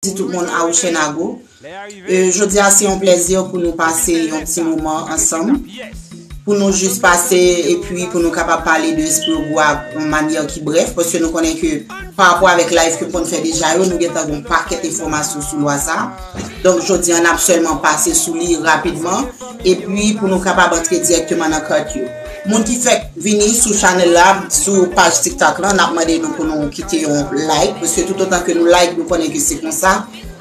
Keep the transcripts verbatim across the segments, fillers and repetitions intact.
Di tout moun, Awo Chènago. E, jodi a se yon plèzi pou nou pase yon ti moman ansanm, pou nou jis pase epi pou nou kapab pale de Espri Ogou a yon manyè ki brèf, paske nou konnen ke pa rapò avèk live ke m konn fè deja yo, nou gentan gen yon pakèt enfòmasyon sou lwa sa. Donk, jodi a, n ap sèlman pase sou li rapidman, epi pou nou kapab antre dirèkteman nan kat yo. Moun ki fèk vini sou chanèl la, sou paj TikTok la, n ap mande nou pou nou kite yon like, paske toutotan ke nou like, nou konnen ke se konsa,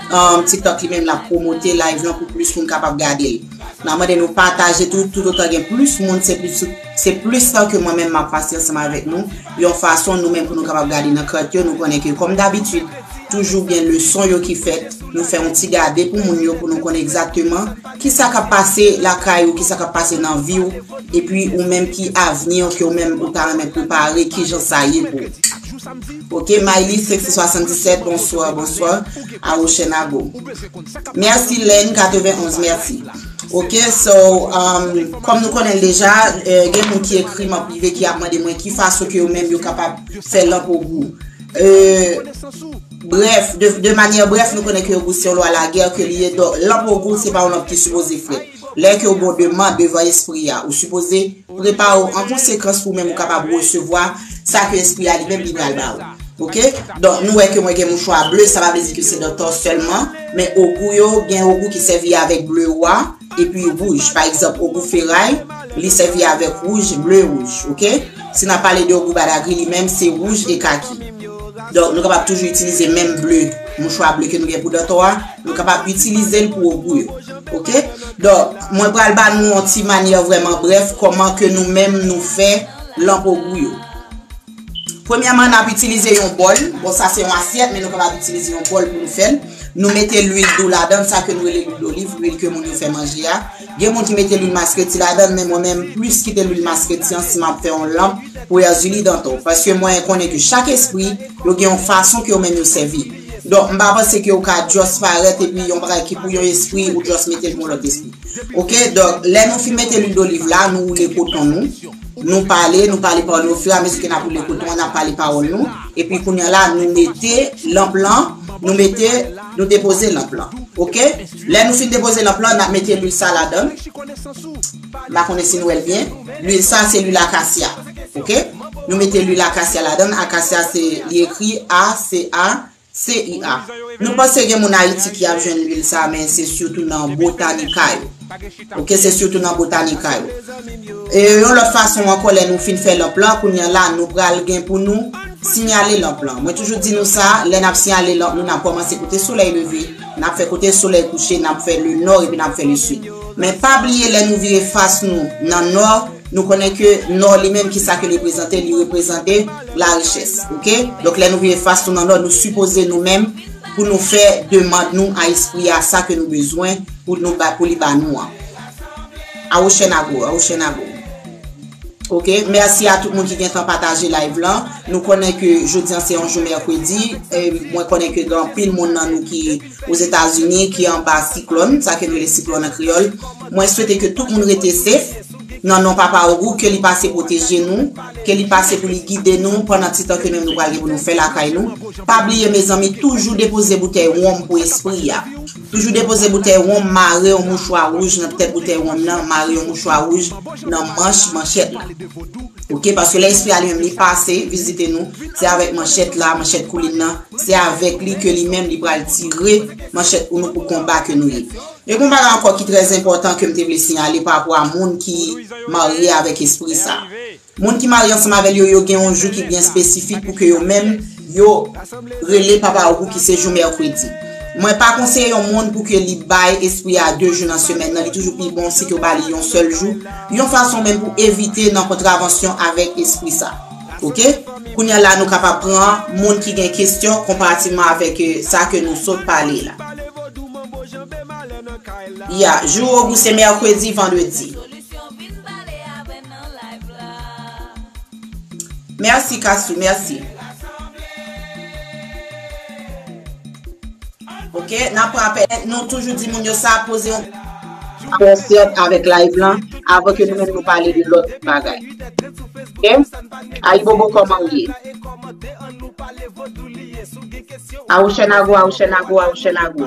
um, TikTok li menm l ap pwomote live lan pou plis moun kapab gade l. N ap mande nou pataje tou, toutotan gen plis moun, se plis, se plis tan ke mwen menm m ap pase ansanm avèk nou, yon fason nou menm pou nou kapab gade nan kat yo, nou konnen ke kòm dabitid, toujou gen leson yo ki fèt, nou fè yon ti gade pou moun yo, pou nou konnen egzakteman kisa k ap pase lakay ou, kisa k ap pase nan vi w, epi ou menm ki avni w ke ou menm ou ta renmen prepare, kijan sa ye pou ou. Ok, Miley six swasanndisèt, bonswa, bonswa. Awo Chènago. Mèsi, Len katrevenonz, mèsi. Ok, so, um, kòm nou konnen l deja, eh, gen moun ki ekri m an prive ki ap mande mwen ki fason ke yo menm yo kapab fè lanp Ogou. Eh, brèf, de, de manyè brèf, nou konnen ke Ogou se yon lwa lagè ke li ye. Donk, lanp Ogou se pa yon lanp ki sipoze frèt. Lè ke ou gen yon demann devan espri a, ou sipoze prepare w an konsekans pou ou menm ou kapab resevwa sa ke espri a li menm li pral ba ou. Ok? Donk, nou wè ke mwen gen mouchwa ble, sa pa vle di ke se dòktè sèlman, men Ogou yo, gen Ogou ki sèvi avèk ble wa, epi wouj. Pa egzanp, Ogou Feray, li sèvi avèk wouj, ble, wouj. Ok? Si n ap pale de Ogou Badagri, li menm, se wouj e kaki. Donk, nou kapab toujou itilize menm ble, mouchwa ble ke nou gen pou dantò a, nou kapab itilize l pou Ogou yo. Ok? Donk, mwen pral ba nou yon ti manyè vrèman brèf kòman ke nou menm nou fè lanp Ogou yo. Premyèman, n ap itilize yon bòl. Bon, sa se yon asyèt, men nou kapab itilize yon bòl pou nou fè l. Nou mete lwil dou ladan l, sa ke nou rele lwil doliv, lwil ke moun yo fè manje a. Gen moun ki mete lwil maskreti ladan l, men mwen menm plis kite lwil maskreti an si m ap fè yon lanp pou Èzili Dantò. Paske mwen konnen ke chak espri, yo gen yon fason ke yo menm yo sèvi. Donk, m pa panse ke ou ka just parèt epi yon bagay ki pou yon espri, ou just mete l pou yon lòt espri. Ok, donk, lè nou fin mete lwil doliv la, nou woule koton nou. Nou pale, nou pale pawòl nou, ofiramezi ke n ap woule koton an, n ap pale pawòl nou. Epi kounye a la, nou mete lanp lan, nou mete, nou depoze lanp lan. Ok? Lè nou fin depoze lanp lan, n ap mete lwil sa ladan l. M pa konnen si nou wè l byen. Lwil sa, se lwil akasya. Ok? Nou mete lwil akasya ladan l. Akasya, se, li ekri A C A C I A. Nou panse gen moun Ayiti ki ap jwenn lwil sa, men se sitou nan botanika yo. Ok, se sitou nan botanika yo. E yon lòt fason ankò, lè nou fin fè lanp lan, kounye a la, nou pral gen pou nou siyale lanp lan. Mwen toujou di nou sa, lè n ap siyale lanp nou, n ap kòmanse kote solèy leve, n ap fè kote solèy kouche, n ap fè le nò epi n ap fè le sid. Men pa bliye, lè nou vire fas nou nan nò, nou konnen ke nò li menm, kisa ke li reprezante, li reprezante larichès, ok? Donk, lè nou vire fas nou nan nò, nou sipoze nou menm pou nou fè demann nou a espri a sa ke nou bezwen pou nou ba, pou li ba nou an. Awo Chènago, Awo Chènago. Ok, mèsi a tout moun ki gentan pataje live lan. Nou konnen ke jodi an se yon jou mèkredi. E mwen konnen ke gen anpil moun nan nou ki Ozetazini, ki anba siklòn, sa ke nou rele siklòn an kreyòl. Mwen swete ke tout moun rete safe. Nan non Papa Ogou, ke li pase pwoteje nou, ke li pase pou li gide nou pandan ti tan ke menm nou pral gen pou nou fè lakay nou. Pa bliye, mezanmi, toujou depoze boutèy wonm pou espri a. Toujou depoze boutèy wonm, mare yon mouchwa wouj nan tèt boutèy wonm nan, mare yon mouchwa wouj nan manch manchèt la. Ok, paske lè espri a li menm li pase vizite nou, se avèk manchèt la, manchèt koulin nan, se avèk li ke li menm li pral tire manchèt pou nou pou konba ke nou ye. E gon bagay ankò ki trè enpòtan ke m te vle siyale pa rapò a moun ki marye avèk espri sa. Moun ki marye ansanm avè l yo, yo gen yon jou ki byen espesifik pou ke yo menm, yo rele Papa Ogou ki se jou mèkredi. Mwen pa konseye yon moun pou ke li bay espri a de jou nan semèn nan, li toujou pi bon si ke w ba li yon sèl jou, yon fason menm pou evite nan kontravansyon avèk espri sa. Ok? Kounye a la, nou kapab pran moun ki gen kesyon konparativman avèk, eh, sa ke nou sot pale la. Ya, jou Ogou se mèkredi, vandredi. Mèsi, Kasou, mèsi. Ok, n ap pran apèl. Nou toujou di moun yo sa, poze yon konsèt avèk live lan, avan ke nou menm nou pale de lòt bagay. Ok? Ayibobo, kòman w ye? Awochènago, awochènago, awochènago.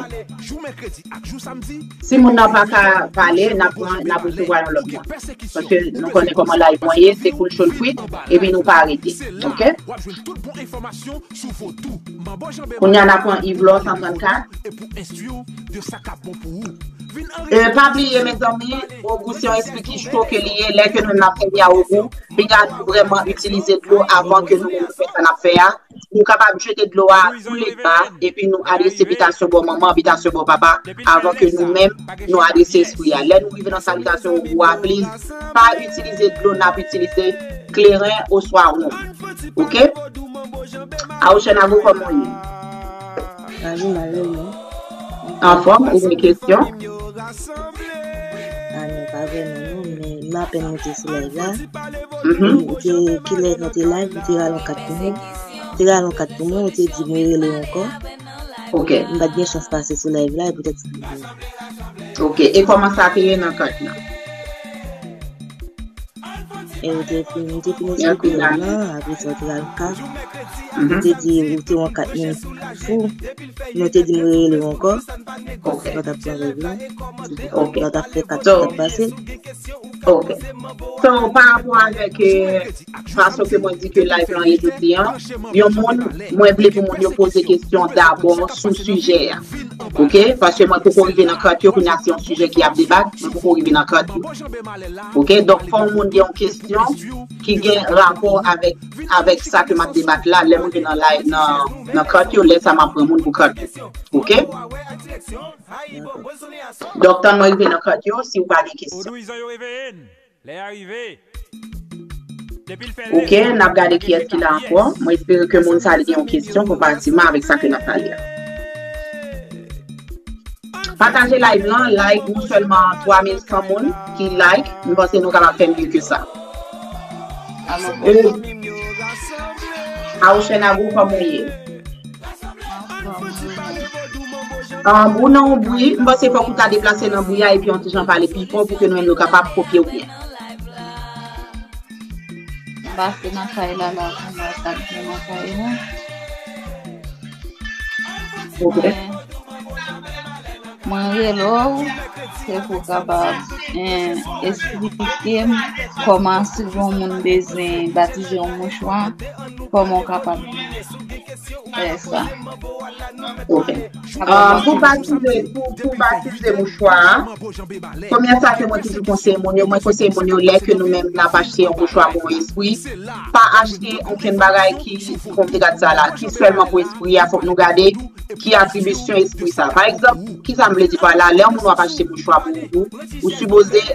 Si moun nan pa ka pale, n ap pran, n ap resevwa yon lòt moun. Paske nou konnen kòman live mwen ye, se full show l frit, epi nou pa rete. Oke? Kounye a n ap pran Yves Law san trannkat. E, pa bliye, mezanmi, Ogou se yon espri ki cho ke li ye. Lè ke nou n ap sèvi a Ogou, piga nou vrèman itilize dlo avan ke nou menm nou fè sa n ap fè a. Nou kapab jete dlo a tou le pa, epi nou adrese bitasyon bò manman, bitasyon bò papa, avan ke nou menm nou adrese espri a. Lè nou rive nan salitasyon Ogou a, please, pa itilize dlo n ap itilize, kleren oswa wonm. Oke? Awochènago, kòman w ye? Mwen pi mal, wi. Anfòm, ou gen kesyon? A non, pa vrèman non, men m apèn moute sou live la. Mhm. Ou te, kilè nou te live, ou te rale yon kat pou mwen. Ou te rale yon kat pou mwen, ou te di mwen rele w ankò. Ok. M pa t gen chans pase sou live la, e poutèt sa m vini. Ok, e kòman sa te ye nan kat la? E ou te fin, ou te fin eksplike yo nan, apre sa ou te al ka. Ou te di ou te yon kat moun fou. Men ou te di m rele w ankò. Ok. Lè w t ap pran rèv la. Ok. Lè w t ap fè kat, so, sa t ap pase. Ok. So, pa rapò avèk, eh, fason ke mwen di ke live lan ye jodi an, yon moun, mwen vle pou moun yo poze kesyon dabò sou sijè a. Ok? Paske mwen poko rive nan kat yo, kounye a se yon sijè ki ap debat, mwen poko rive nan kat yo. Ok? Donk, fò yon moun gen yon kesyon ki gen rapò avèk, avèk sa ke m ap debat la, lè m rive nan live, nan, nan kat yo, lè sa m ap pran moun pou kat yo. Ok? Donk, tann mwen rive nan kat yo, si w pa gen kesyon. Lè a rive. Depi l fè Ok, lè. N ap gade kiyès ki la ankò. Mwen espere ke moun sa li gen yon kesyon konparativman avèk sa ke n ap pale a. Pataje live lan, like, nou sèlman twa mil san moun ki like. M panse nou kapab fè mye ke sa. Alo. E, Awochènago, kòman w ye? Anfòm, wi. Anfòm, wi. Anfòm, wi. Ou nan yon bri, m panse fòk ou ta deplase nan bri a epi yon ti jan pale pi fò pou ke nou menm nou kapab kopye w byen. M pase nan kay la, la, pou mwen sa k gen nan kay la. Ok. Mwen, mwen rele w, se pou w kapab, eh, esplike m kòman si yon moun bezwen batize yon mouchwa, kòman w kapab fè sa. Ok. Ah, pou batize, pou, pou batize mouchwa a, premye sa ke mwen toujou konseye moun yo, mwen konseye moun yo lè ke nou menm n ap achte yon mouchwa pou yon espri, pa achte okenn bagay ki, kòm te gad sa la, ki sèlman pou espri a, fòk nou gade ki atribisyon espri sa. Pa egzanp, ki sa m vle di pa la, lè yon moun w ap achte mouchwa pou ou, ou sipoze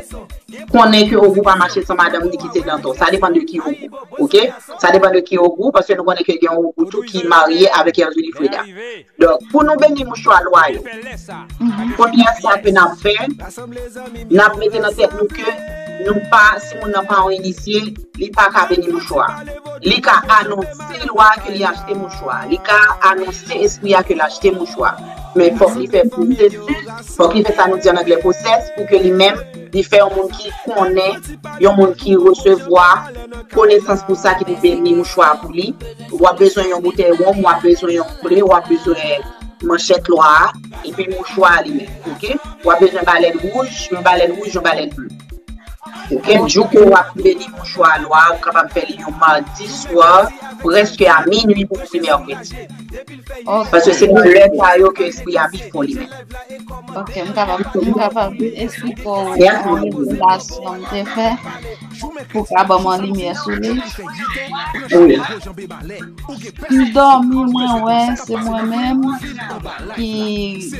konnen ke ogou pa mache san madanm ni ki se dantan. Sa depann de ki ogou. Ok? Sa depann de ki ogou, paske nou konnen ke gen ogou tou ki marye avèk Erzulie Freda. Donk, pou nou beni mouchwa lwa yo, premye sa ke n ap fè, n ap mete nan tèt nou ke nou pa, si moun nan pa yon inisye, li pa ka beni mouchwa. Li ka anonse lwa ke li achte mouchwa. Li ka anonse espri a ke l achte mouchwa. Men fòk li fè pwosesis, fòk li fè sa nou di an anglè process, pou ke li menm, li fè yon moun ki konnen, yon moun ki resevwa konesans pou sa ki pou beni mouchwa pou li. W ap bezwen yon boutèy wonm, w ap bezwen yon kle, w ap bezwen manchèt lwa a, epi mouchwa a li menm, ok? W ap bezwen balèn wouj, yon balèn wouj, yon balèn ble. Ok, jou ke w ap beni mouchwa lwa, ou kapab fè li yon madi swa, prèske a minui pou rive mèkredi. Ok. Paske se nan lè sa yo ke espri a pi fò li menm. Ok, m kapab, m kapab eksplike w yon revelasyon m te fè pou w ka ban m yon limyè sou li. Wi. M dòmi, mwen wè se mwen menm ki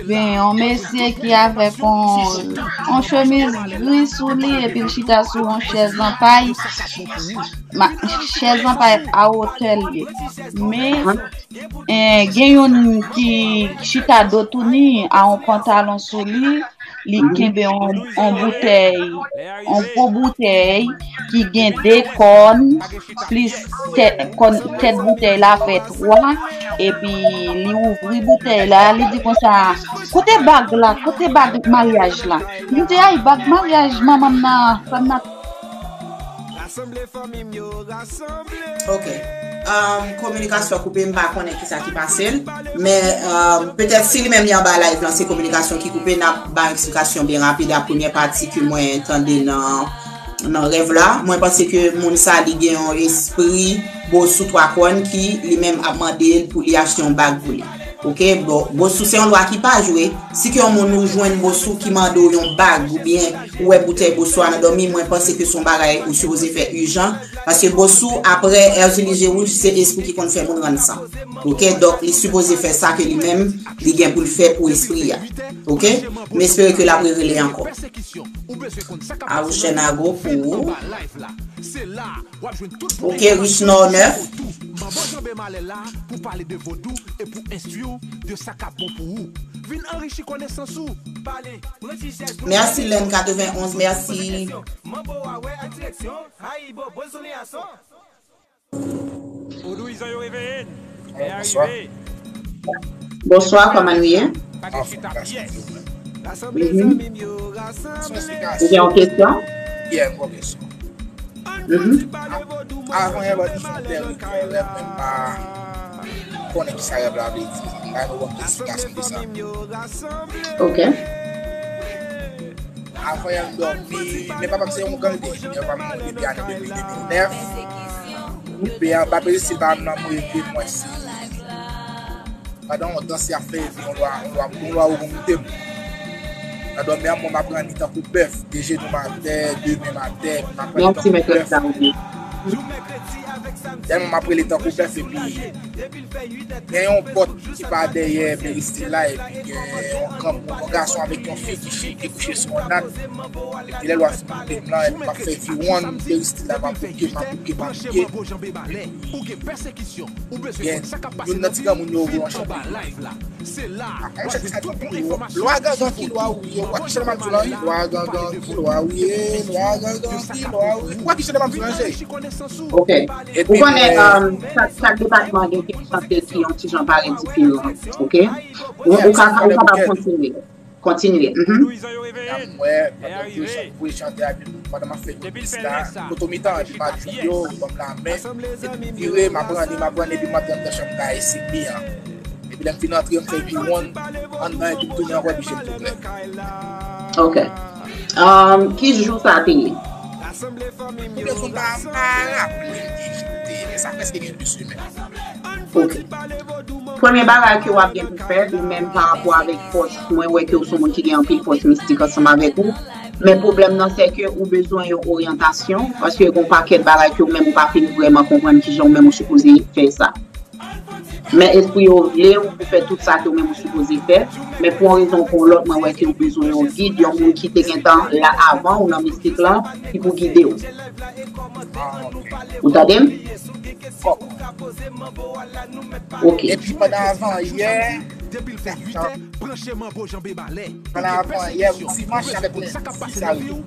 gen yon mesye ki avèk yon, yon chemiz gri sou li, epi l chita sou yon chèz an pay. Ma, chèz an pay a wotè l ye. Men, eh, gen youn ki chita do touni a yon pantalon sou li. Li kenbe yon, yon boutèy, yon gwo boutèy ki gen de kòn, plis tèt, kòn, tèt boutèy la fè twa, epi li ouvri boutèy la, li di konsa, "Kote bag la? Kote bag maryaj la?" M di, "Ay, bag maryaj manman m nan, frè m nan." Ok. um, kominikasyon koupe, m pa konnen kisa ki pase l. Men um, petèt si li menm li anba live lan, se kominikasyon ki koupe, n ap ba yon eksplikasyon byen rapid a premyè pati ke mwen tande nan, nan rèv la. Mwen panse ke moun sa li gen yon espri bosou twa kòn ki li menm ap mande l pou li achte yon bag pou li. Ok, bon, bosou se yon lwa ki pa jwe. Si ke yon moun ou jwenn bosou ki mande w yon bag oubyen ou wè boutèy bosou a nan dòmi, mwen panse ke se yon bagay ou sipoze fè ijan. Paske bosou, apre Èzili Je Wouj, se espri ki konn fè moun rann san. Ok, donk li sipoze fè sa ke li menm, li gen pou l fè pou espri a. Ok, m espere ke l ap rerele ankò. Aouchè Nago pou ou. Ok, Richnor nèf. Mèsi, Len katrevenonz, mèsi. Bonswa. Bonswa, kòman nou ye? Anfòm, gras a Dye. Mhm. Ou gen yon kesyon? Yeah, m gen yon kesyon. Mhm. Avan yè, ban nou fè yon tè revè rèv, men m pa konnen kisa rèv la vle di. M pa gen yon bon eksplikasyon de sa. Ok. Avan yè m dòmi, men papa m se yon gang te. Papa m mouri depi ane de mil, de mil nèf. Epi anba peristil pa m nan, m reve m wè se pandan yon dans y ap fè epi yon lwa, yon lwa, yon lwa wowo moute m. Nan dòmi an, mwen m ap ranni tankou bèf, de jenou m atè, de men m atè, epi m ap ranni tankou bèf. Tèlman m ap rele tankou bèf, epi gen yon pòt ki pa dèyè peristil la, epi gen yon granmoun, yon gason avèk yon fi ki, ki kouche sou yon nat. Epi lè lwa fin moute m lan, epi m ap fè viwonn peristil la, m ap bouke, m ap bouke, m ap bouke. Gen youn nan ti granmoun yo voye yon chan. Lwa gangan ki lwa ou ye, w ap chèche m ap di w la wi. Lwa gangan ki lwa ou ye, lwa gangan ki lwa ou ye. W ap chèche m ap di w la, cheri. Ok. Ou konnen, um, chak, chak depatman gen kèk chante ki yon ti jan parèt diferan. Ok. Ou, ou ka, ou kapab kontinye. Kontinye. Mhm. Epi m wè, pandan ke yo voye chante a, epi pandan m ap fè yon dis la, poto mitan, epi m ap di yo, ban m lamen, epi m vire, m ap ranni, m ap ranni, epi m antre anndan chanm kay Sigby an. Epi lè m fin antre, m fè viwonn anndan, epi m tounen ankò, epi je m tou klè. Ok. Um, ki jou sa te ye? Pou byen di w, m pa, m pa raple m ki jou te ye, men sa prèske gen de semèn. Ok. Premye bagay ke w ap gen pou fè, ou menm pa rapò avèk fòs, mwen wè ke w se yon moun ki gen anpil fòs mistik ansanm avèk ou. Men pwoblèm nan, se ke ou bezwen yon oryantasyon, paske gen yon pakèt bagay ke ou menm ou pa fin vrèman konprann kijan ou menm ou sipoze fè sa. Men espri yo vle w pou fè tout sa ke ou menm ou sipoze fè. Men pou yon rezon ou pou yon lòt, mwen wè ke ou bezwen yon gid, yon moun ki te gentan la avan ou nan mistik lan, ki pou gide w. Ou tande m? Ok. Epi pandan avan yè, pandan avan yè, dimanch avèk lendi sa rive.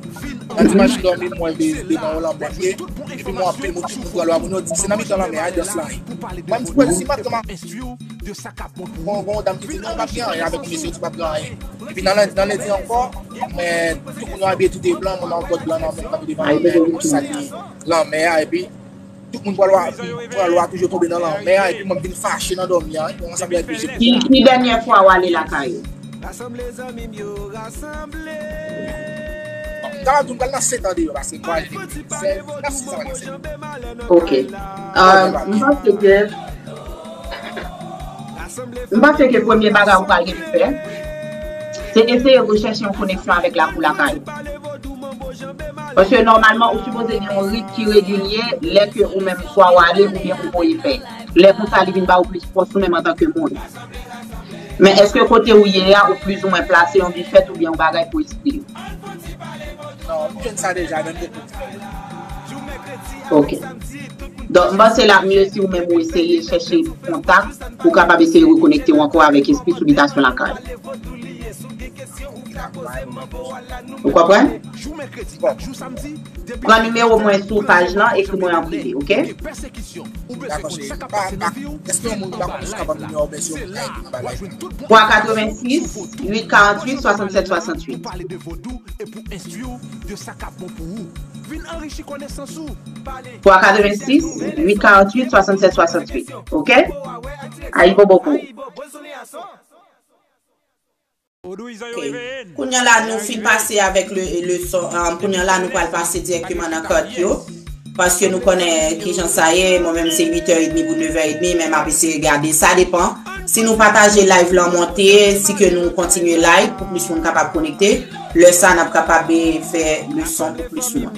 Nan dimanch m dòmi, m wè de, devan yon lanmè m ye. Epi m wè anpil moun, tout moun pran lwa, moun yo di se nan mitan lanmè a, dans lan ye. Mwen m di kwè si m antre, m ap Gon, gon dam ki di non, p ap gen anyen avèk mesye, di p ap gen anyen. Epi nan lendi, nan lendi ankò, men tout moun yo abiye tou de blan, mwen nan yon kòd blan nan men m kanpe devan lanmè a, epi m ap sali lanmè a, epi tout moun pran lwa, pran lwa toujou tonbe nan lanmè a, epi mwen m vin fache nan dòmi an, epi mwen sanble epi je. Ki, ki dènyè fwa w ale lakay ou? Bon, m ta di w m pral nan sèt an deyò, paske m vwayaje depi de mil sèz, nan sis an nan sèt an. Ok. Euh, m panse ke M panse ke premye bagay ou pral gen pou fè, se eseye rechèche yon koneksyon avèk lakou lakay ou. Paske nòmalman, ou sipoze gen yon rit ki regilye lè ke ou menm swa w ale oubyen ou voye fè. Lè konsa, li vin ba ou plis fòs ou menm antanke moun. Men èske kote ou ye a, ou plizoumwen plase yon bifèt oubyen yon bagay pou espri yo? Non, m jwenn sa deja, men m te tou fè. Ok. Donk, m panse l ap mye si ou menm ou eseye chèche kontak pou w kapab eseye rekonekte w ankò avèk espri sou bitasyon lakay. Ou konprann? Pran nimewo mwen sou paj lan, ekri mwen an prive, oke? Dakò, cheri. Pa, pa, èske yon moun pa konn si kapab nimewo oubyen si yon moun ka ekri anba live la? Twa katrevensis, uit karanntuit, swasannsèt swasantuit. Twa katrevensis, uit karanntuit, swasannsèt swasantuit. Oke? Ayibobo pou ou. Ok. Kounye a la, nou fin pase avèk le, leson. Um, kounye a la, nou pral pase dirèkteman nan kat yo. Paske nou konnen kijan sa ye. Mwen menm, se uit è edmi pou nèf è edmi, men m ap eseye gade. Sa depan. Si nou pataje live lan monte, si ke nou kontinye live pou plis moun kapab konekte, lè sa, n ap kapab, eh, fè leson pou plis moun.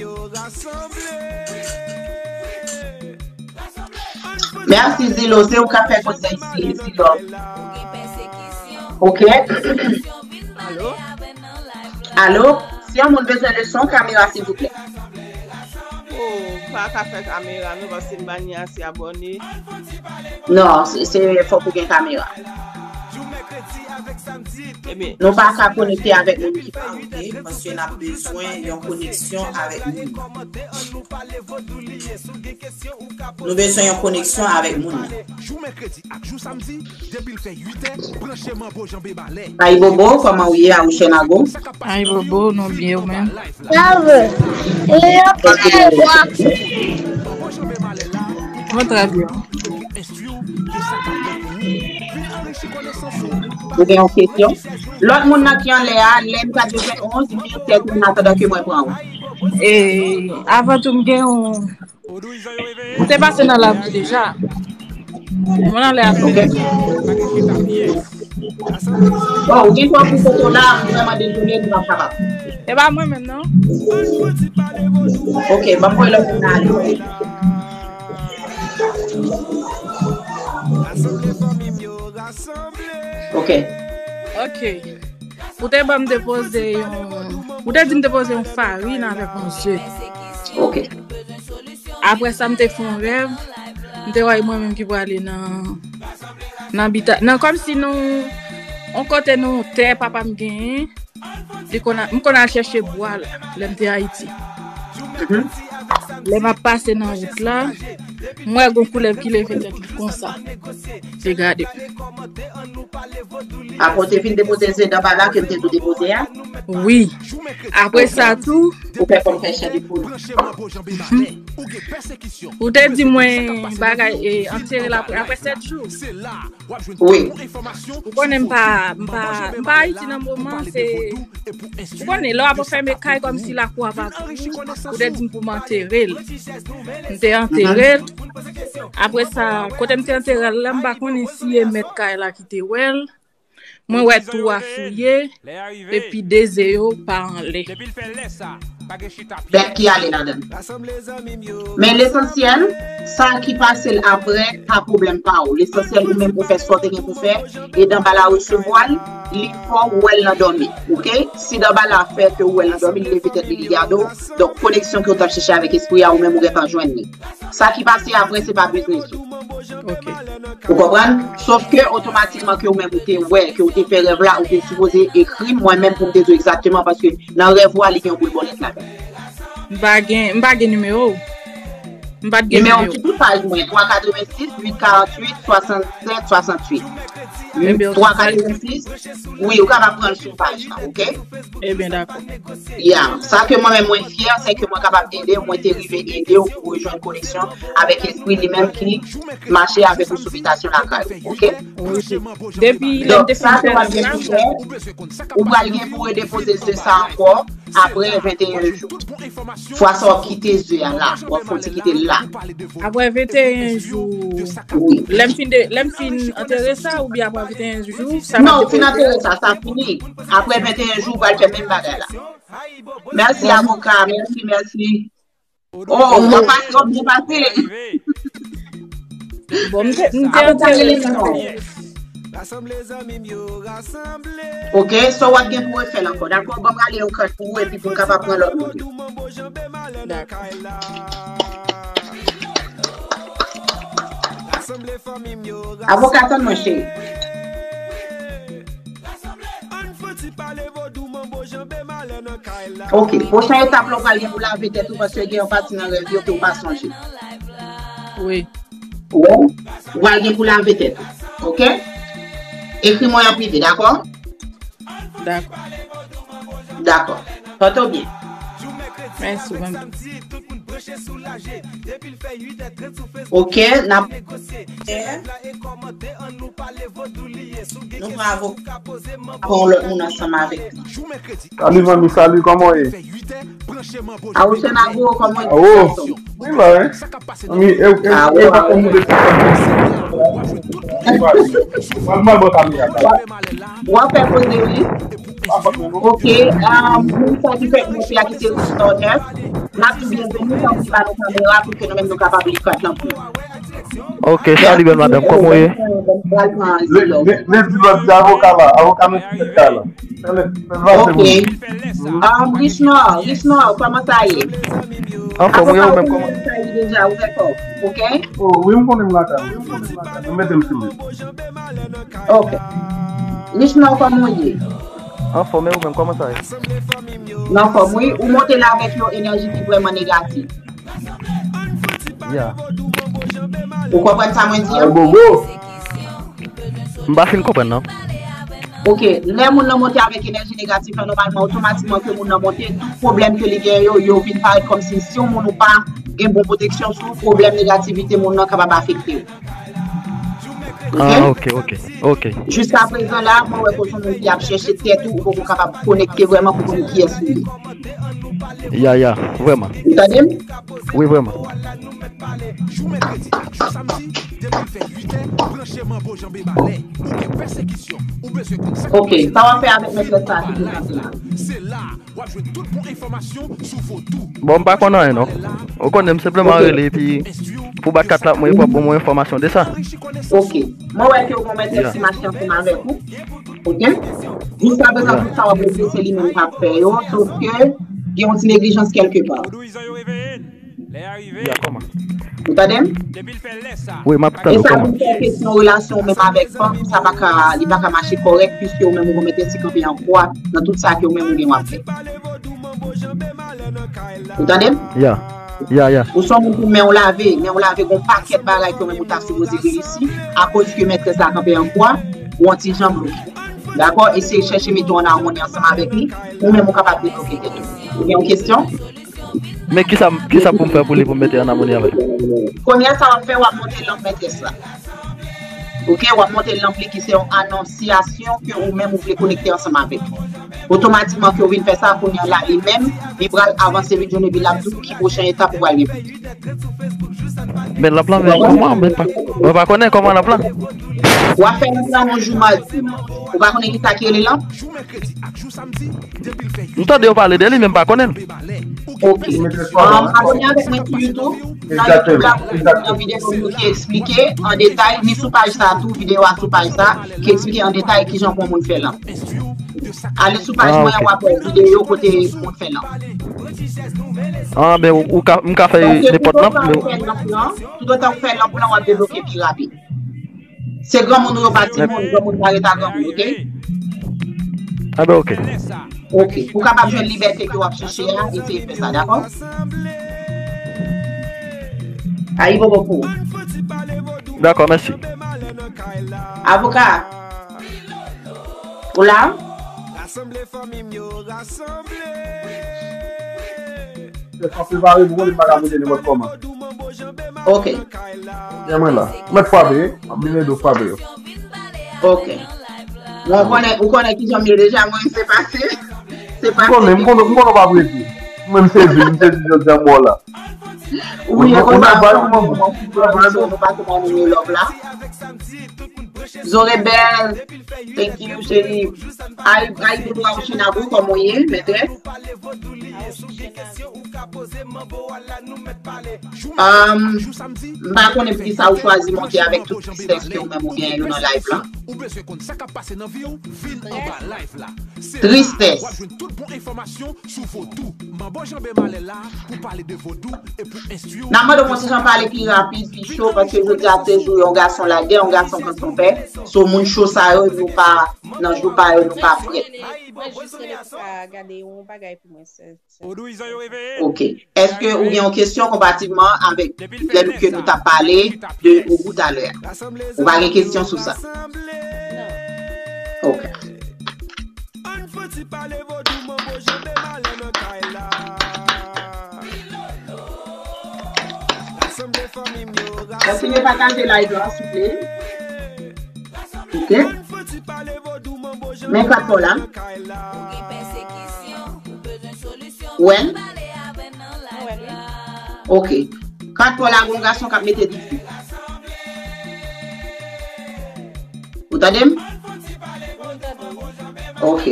Mèsi, Zilo. Se ou k ap fè konsèy si, si lòm. Ok. Alo? Alo? Si yon moun bezwen leson, kamera, silvouplè. Oh, pa ka fè kamera, non, paske m pa ni ase abòne. Non, se, se, fòk ou gen kamera. Ebyen, nou pa ka konekte avèk moun ki pa. Ok, paske n ap bezwen yon koneksyon avèk moun. Nou bezwen yon koneksyon avèk moun nan. Ayibobo, kòman ou ye, Aouchè Nago? Ayibobo, nou byen, ou menm? Sa va. E yo pa wè. Mwen trè byen. Ou gen yon kesyon? Lòt moun nan ki anlè a, lè m ka dezen onz, li tèt mwen atandan ke mwen pran ou. E avan tou, m gen yon, m te pase nan lavi deja. Mwen anlè a tou. Ok. Bon, ou gen twa pou foto la, m vrèman dezole, m p ap kapab. E pa mwen menm, non. Ok, ban m voye lòt moun nan ale. Ok. Ok. Ou te ban m te poze yon, ou te di m te poze yon farin avèk yon ze. Ok. Apre sa, m te fè yon rèv. M te wè mwen menm ki prale nan, nan bita, nan kòmsi nan yon kote nan yon tè papa m genyen. Li konn a-, m konn al chèche bwa la, lè m te Ayiti. Mhm. Lè m ap pase nan wout la, m wè gon koulèv ki leve tèt li konsa. Te gade. Apre w te vin depoze ze nan bala ke m te tou depoze a? Wi. Apre sa tou, ou fè kòm fè chè de poul. Ou te di mwen bagay, e, antere l apre, apre sèt jou. Wi. Ou konnen m pa, m pa, m pa Ayiti nan moman, se, ou konnen, lè w ap fèmen kay kòmsi lakou a pa pou ou, ou te di m pou m antere l. M te antere l. Apre sa, kote m te antere l la, m pa konnen si e mèt kay la ki te wè l. Mwen wè tou a fouye, epi de ze yo pa anlè. Bèt ki ale ladan l. Men lesansyèl, sa ki pase l apre, pa pwoblèm pa w. Lesansyèl, ou menm ou fè sa w te gen pou fè, e dan bala resevwa l, li fè w wè l nan dòmi, oke? Si dan bala fè ke w wè l nan dòmi, li leve tèt li, li gade w, donk koneksyon ke w t ap chèche avèk espri a, ou menm ou gentan jwenn li. Sa ki pase apre, se pa biznis ou. Ok. Ou konprann? Sof ke otomatikman ke ou menm ou te wè, ke ou te fè rèv la, ou te sipoze ekri m, mwen menm pou m te di w egzakteman, paske nan rèv ou a, li gen yon boul bòlèt ladan. M pa gen, m pa gen nimewo w. M pa t gen nimewo w. Nimewo m ki sou paj mwen, twa katrevensis, uit karanntuit, swasannsèt, swasantuit. Ebyen, twa katrevensis, wi, ou kapab pran l sou paj la, oke? Ebyen, dakò. Ya, sa ke mwen menm mwen fyè, se ke mwen kapab ede w, mwen te rive ede w pou w jwenn koneksyon avèk espri li menm ki mache avèk ou sou bitasyon lakay ou, oke? Wi, wi. Depi lè m te fin fè rèv la, ou pral gen pou w redepoze ze sa ankò apre venteyen jou. Fwa sa w ap kite ze a la, w ap fè w ti kite l la. Apre venteyen jou, wi. Lè m fin de, lè m fin antere sa, oubyen apre venteyen jou, sa va depoze? Non, ou fin antere sa, sa fini. Apre venteyen jou, ou pral fè menm bagay la. Mèsi, avoka. Mèsi, mèsi. Oh, w ap pase, w ap byen pase. Bon, m te, m te antere sa. Ok, so w ap gen pou refè l ankò. Dakò, ban m rale yon kant pou ou epi pou m kapab pran lòt moun. Dakò. Avoka, tann mwen, cheri. Ok, pwochen etap la, ou pral gen pou lave tèt ou paske gen yon pati nan rèv yo ke ou pa sonje. Wi. Ou pral gen pou lave tèt ou. Ok? Ekri mwen an prive, dakò? Dakò. Dakò. Pòte w byen. Mèsi, ou menm tou. Ok, n ap. Nou pran avoka pou yon lòt moun ansanm avèk li. Salut, zanmi, salut, comment est? A ou Senago, kòman Oh, oui, là, hein? Ami, eu, eu, eu pa konnen de Mal, mal, bon, ami, W ap fè koze, wi. Ok, um, moun sa ki fèk monte a ki se Richard Neuf. N ap di byenveni, tanpri ba nou kamera pou ke nou menm nou kapab li kat lan pou. Ok, salut belle madame, kòman w ye? Pral pran zilò. Men di lòt di avoka la, avoka nan ti tèt kay la. Fè l, fè l pase Ok. pou li. Um, Richnor, Richnor, kòman sa ye? Anfòm, wi, ou menm kòman? Sa ye deja, ou fè kòb, ok? Oh, wi, m konnen m lakay. M konnen m lakay. M mete m sou li. Ok. Richnor, kòman w ye? Anfòm, e ou menm kòman sa ye? Nan fòm, wi. Ou monte la avèk yon enèji ki vrèman negatif. Ya. Ou konprann sa mwen di Ay, an? bobo. M pa fin konprann non. Ok, lè moun nan monte avèk enèji negatif la, nòmalman, otomatikman ke moun nan monte, tout pwoblèm ke li gen yo, yo vin parèt kòmsi si yon moun ou pa gen bon pwoteksyon sou, pwoblèm negativite moun nan kapab afekte w. Ah, ok, ok, ok. Jiska prezan la, mwen wè ke w se yon moun ki ap chèche tèt ou, ou poko kapab konekte vrèman pou konn kiyès ou ye. Ya, ya, vrèman. Ou tande m? Wi, vrèman. Ok, sa w ap fè avèk mètrès sa ki prezante la? Bon, m pa konn anyen non. Ou konnen m senpleman rele epi pou bat kat la pou mwen, pou ban mwen enfòmasyon de sa. Ok. Mwen wè ke ou konn mètrès ki mache ansanm avèk ou. Ok? Jiska prezan tout sa w ap regle se li menm k ap fè yo, sof ke gen yon ti neglijans kèlke pa. Ya, kòman? Ou tande m? Wi, m ap E tande w, sa kòman? Pou fè kesyon relasyon ou menm avèk fanm, sa pa ka, li pa ka mache kòrèk piske ou menm ou konn mete ti kanpe an kwa nan tout sa ke ou menm ou gen w ap fè. Ou tande m? Ya, ya, ya. Ou se yon moun pou men w lave, men w lave gon pakèt bagay ke ou menm ou ta sipoze reyisi, akoz ke mètrès la kanpe an kwa, ou yon ti jan bloke. Dakò? Eseye chèche mete w an amoni ansanm avèk li, ou menm ou kapab debloke tèt ou. Ou gen yon kesyon? Men kisa, kisa pou m fè pou li pou m mete an amoni avè l? Premye sa w ap fè, w ap monte lanp mètrès la. Ok, w ap monte lanp li ki se yon anonsyasyon ke ou menm ou vle konekte ansanm avèk li. Otomatikman ke w vin fè sa, kounye a la li menm, li pral avanse vit jounen epi l ap di w ki pwochen etap ou pral gen pou. Men lanp lan, men kòman? Men pa, mwen pa konnen kòman lanp lan. W ap fè lanp lan yon jou madi. Ou pa konnen ki sa ki rele lanp? M tande yo pale de li, men m pa konnen l. Ok. Um, abone avèk mwen sou YouTube. Nan YouTube la, ou gen videyo nou ki eksplike an detay, ni sou paj sa tou, videyo a sou paj sa, ki eksplike an detay kijan pou moun fè lanp. Ale sou paj Ah, mwen, ok. W ap wè videyo kote moun fè lanp. Ah, men ou, ou ka, m ka fè nenpòt lanp, men Toutotan ou fè lanp lan, w ap debloke pi rapid. Se granmoun ou yo pa timoun, granmoun pa ret a granmoun, ok? Ah ben, ok. Ok. Pou kapab jwenn libète ke w ap chèche a, eseye fè sa, dakò? Ayibobo pou ou. Dakò, mèsi. Avoka. Ou la? Fè prepare pou mwen, li pa ka monte nenpòt kòman. Ok. Gen mwen la. Mèt frape, wi. M ap vin ede w frape yo. Ok. Bon, ou konnen, ou konnen kijan m ye deja, mwen, se pase. Se M pase. konnen, m konnen, m konnen w ap rete. Mwen, m sezi, m sezi jodi a m wè w la. Ou ye Ou konsa, nan bay ou ou manman. nou pase nan nou love la. Zore bèl. Thank you, cheri. Ay, ay, pou nou a ou Chinabou, kòman ou ye, mètrès? Um, m pa konnen poukisa ou chwazi monte avèk tout tristès ke ou menm ou gen yo nan live la. Tristès. N ap mande w yon ti jan pale pi rapid, pi cho, paske jodi a se jou yon gason lagè, yon gason kanson pè. So, moun cho sa yo, nou pa, nan jou pa yo, nou pa prèt. Mwen jis rele pou ka gade yon bagay pou mwen, sè. Ok. Èske ou gen yon kesyon konpativman avèk lè nou, ke nou t ap pale de Ougou talè a? Ou pa gen kesyon sou sa? Ok. Kontinye pataje live la, souple. Ok. Men kat pa w la. Ou wè l? Ok. Kat pa w la, gon gason k ap mete dife. Ou tande m? Ok.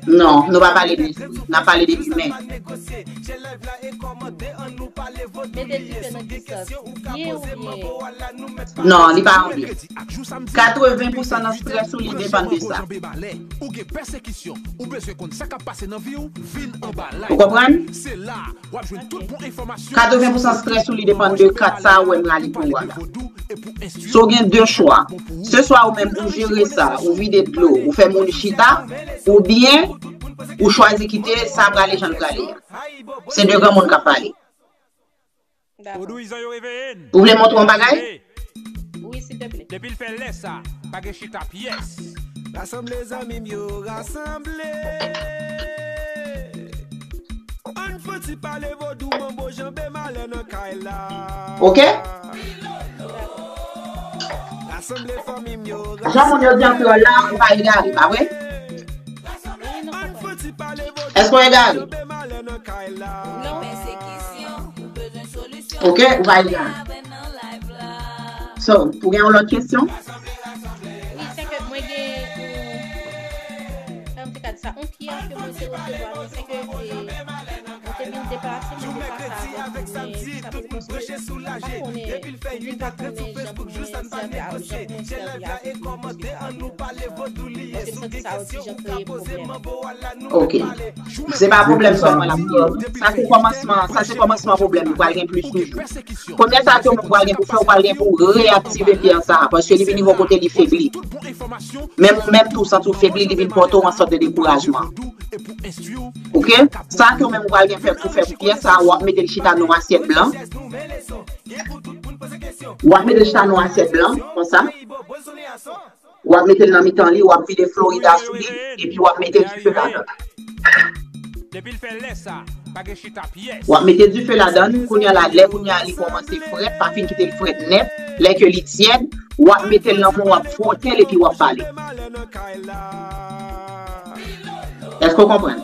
Non, nou pa pale de, n ap pale de imen. Mete dife nan ki sans? Byen oubyen? Non, li pa anbyen. Katreven pousan nan strès ou, li depann de sa. Ou konprann? Katreven pousan strès ou, li depann de kat sa ou wè m rale pou ou a la. So, gen de chwa. Se swa ou menm ou jere sa, ou vide dlo, ou fè moun chita, oubyen ou chwazi kite sa prale jan l prale a. Se de granmoun k ap pale. Dakò. Ou vle montre yon bagay? Wi, silteplè. Depi l fè lè sa, pa gen chita pyès. Rasanble zanmi m yo, rasanble. Ann fouti pale vodou, manbo janbe malè nan kay la. Ok? Rasanble fanmi m yo, jan moun yo di antre la, ou pa egare, pa vre? Èske w egare? Ok, ou pa egare. So, ou gen yon lòt kesyon? Wi, se ke mwen gen yon, kòman te ka di sa, yon pyès ke mwen te resevwa, men se ke, e, mwen te vin deplase, mwen deplase avèk ou, men sa vle di paske m pa konnen, ou vin pa konnen jan pou mwen sèvi avèk, jan pou mwen sèvi avèk ou. Paske m santi sa yon ti jan kreye pwoblèm. Ok. Se pa pwoblèm sèlman l ap kreye. Sa se kòmansman, sa se kòmansman pwoblèm. Ou pral gen plis toujou. Premye sa ke ou pral gen pou fè, ou pral gen pou reaktive pyès sa a, paske li vin rive yon kote li febli. Menm ou menm tou, ou santi w febli, li vin pote w yon sòt de dekourajman. Ok? Sa ke ou menm ou pral gen fè pou fè pou pyès sa a, w ap mete l chita nan yon asyèt blan. W ap mete l chita nan yon asyèt blan, konsa. W ap mete l nan mitan li, w ap vide Florida sou li, epi w ap mete dife ladan. W ap mete dife ladan, kounye a la, lè kounye a li kòmanse frèt, pa fin kite l frèt nèt, lè ke li tyèd, w ap mete l nan men w, w ap fwote l epi w ap pale. Èske w konprann?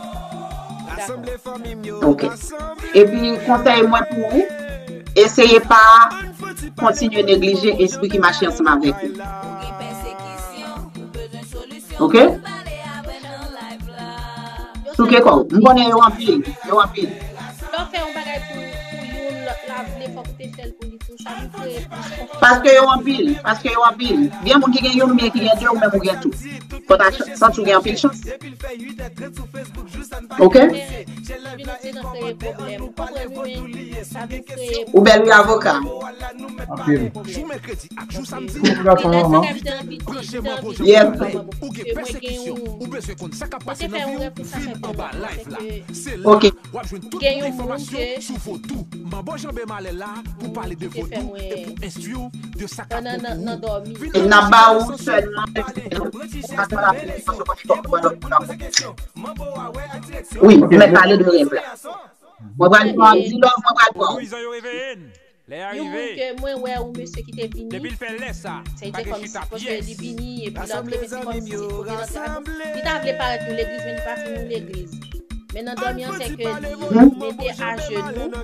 Ok. Epi konsèy mwen pou ou, eseye pa kontinye neglije espri ki mache ansanm avèk ou. Ok? Souke kò w. M konnen yo anpil. Yo anpil. Lè w fè yon bagay pou, pou youn, lòt la vle, fòk ou te fè l pou li tou. Sa vin kreye plis konfizyon. Paske yo anpil. Paske yo anpil. Gen moun ki gen youn oubyen ki gen de, ou menm ou gen tou. Fò w ta ch-, santi w gen anpil chans. Ok? Vin antre nan kreye pwoblèm. Ou konprann, wi, men sa vin kreye. Ou bèl, wi, avoka. Anpil. Jou mèkredi ak jou samdi, pou gason manman. Yes. Ou gen pèsekisyon, ou bezwen konn sa k ap pase nan vi w, vin anba live la. Se la w ap jwenn tout bon enfòmasyon sou vodou. Manbo Janbe Malè la pou pale de vodou e pou enstwi w de sa k ap vodou. Vin anrejistre sou vodou, pale de vodou e pou enstwi w. Wi, ou mèt pale de rèv la. Mwen pral pran, di love, mwen pral pran. Yon moun ke mwen wè, yon mesye ki te vini, se te kòmsi, paske li vini, epi lòt, li se kòmsi se kote l antre. Li ta vle parèt yon legliz, men li pa fin yon legliz. Men nan dòmi an, se ke li mete ajenou,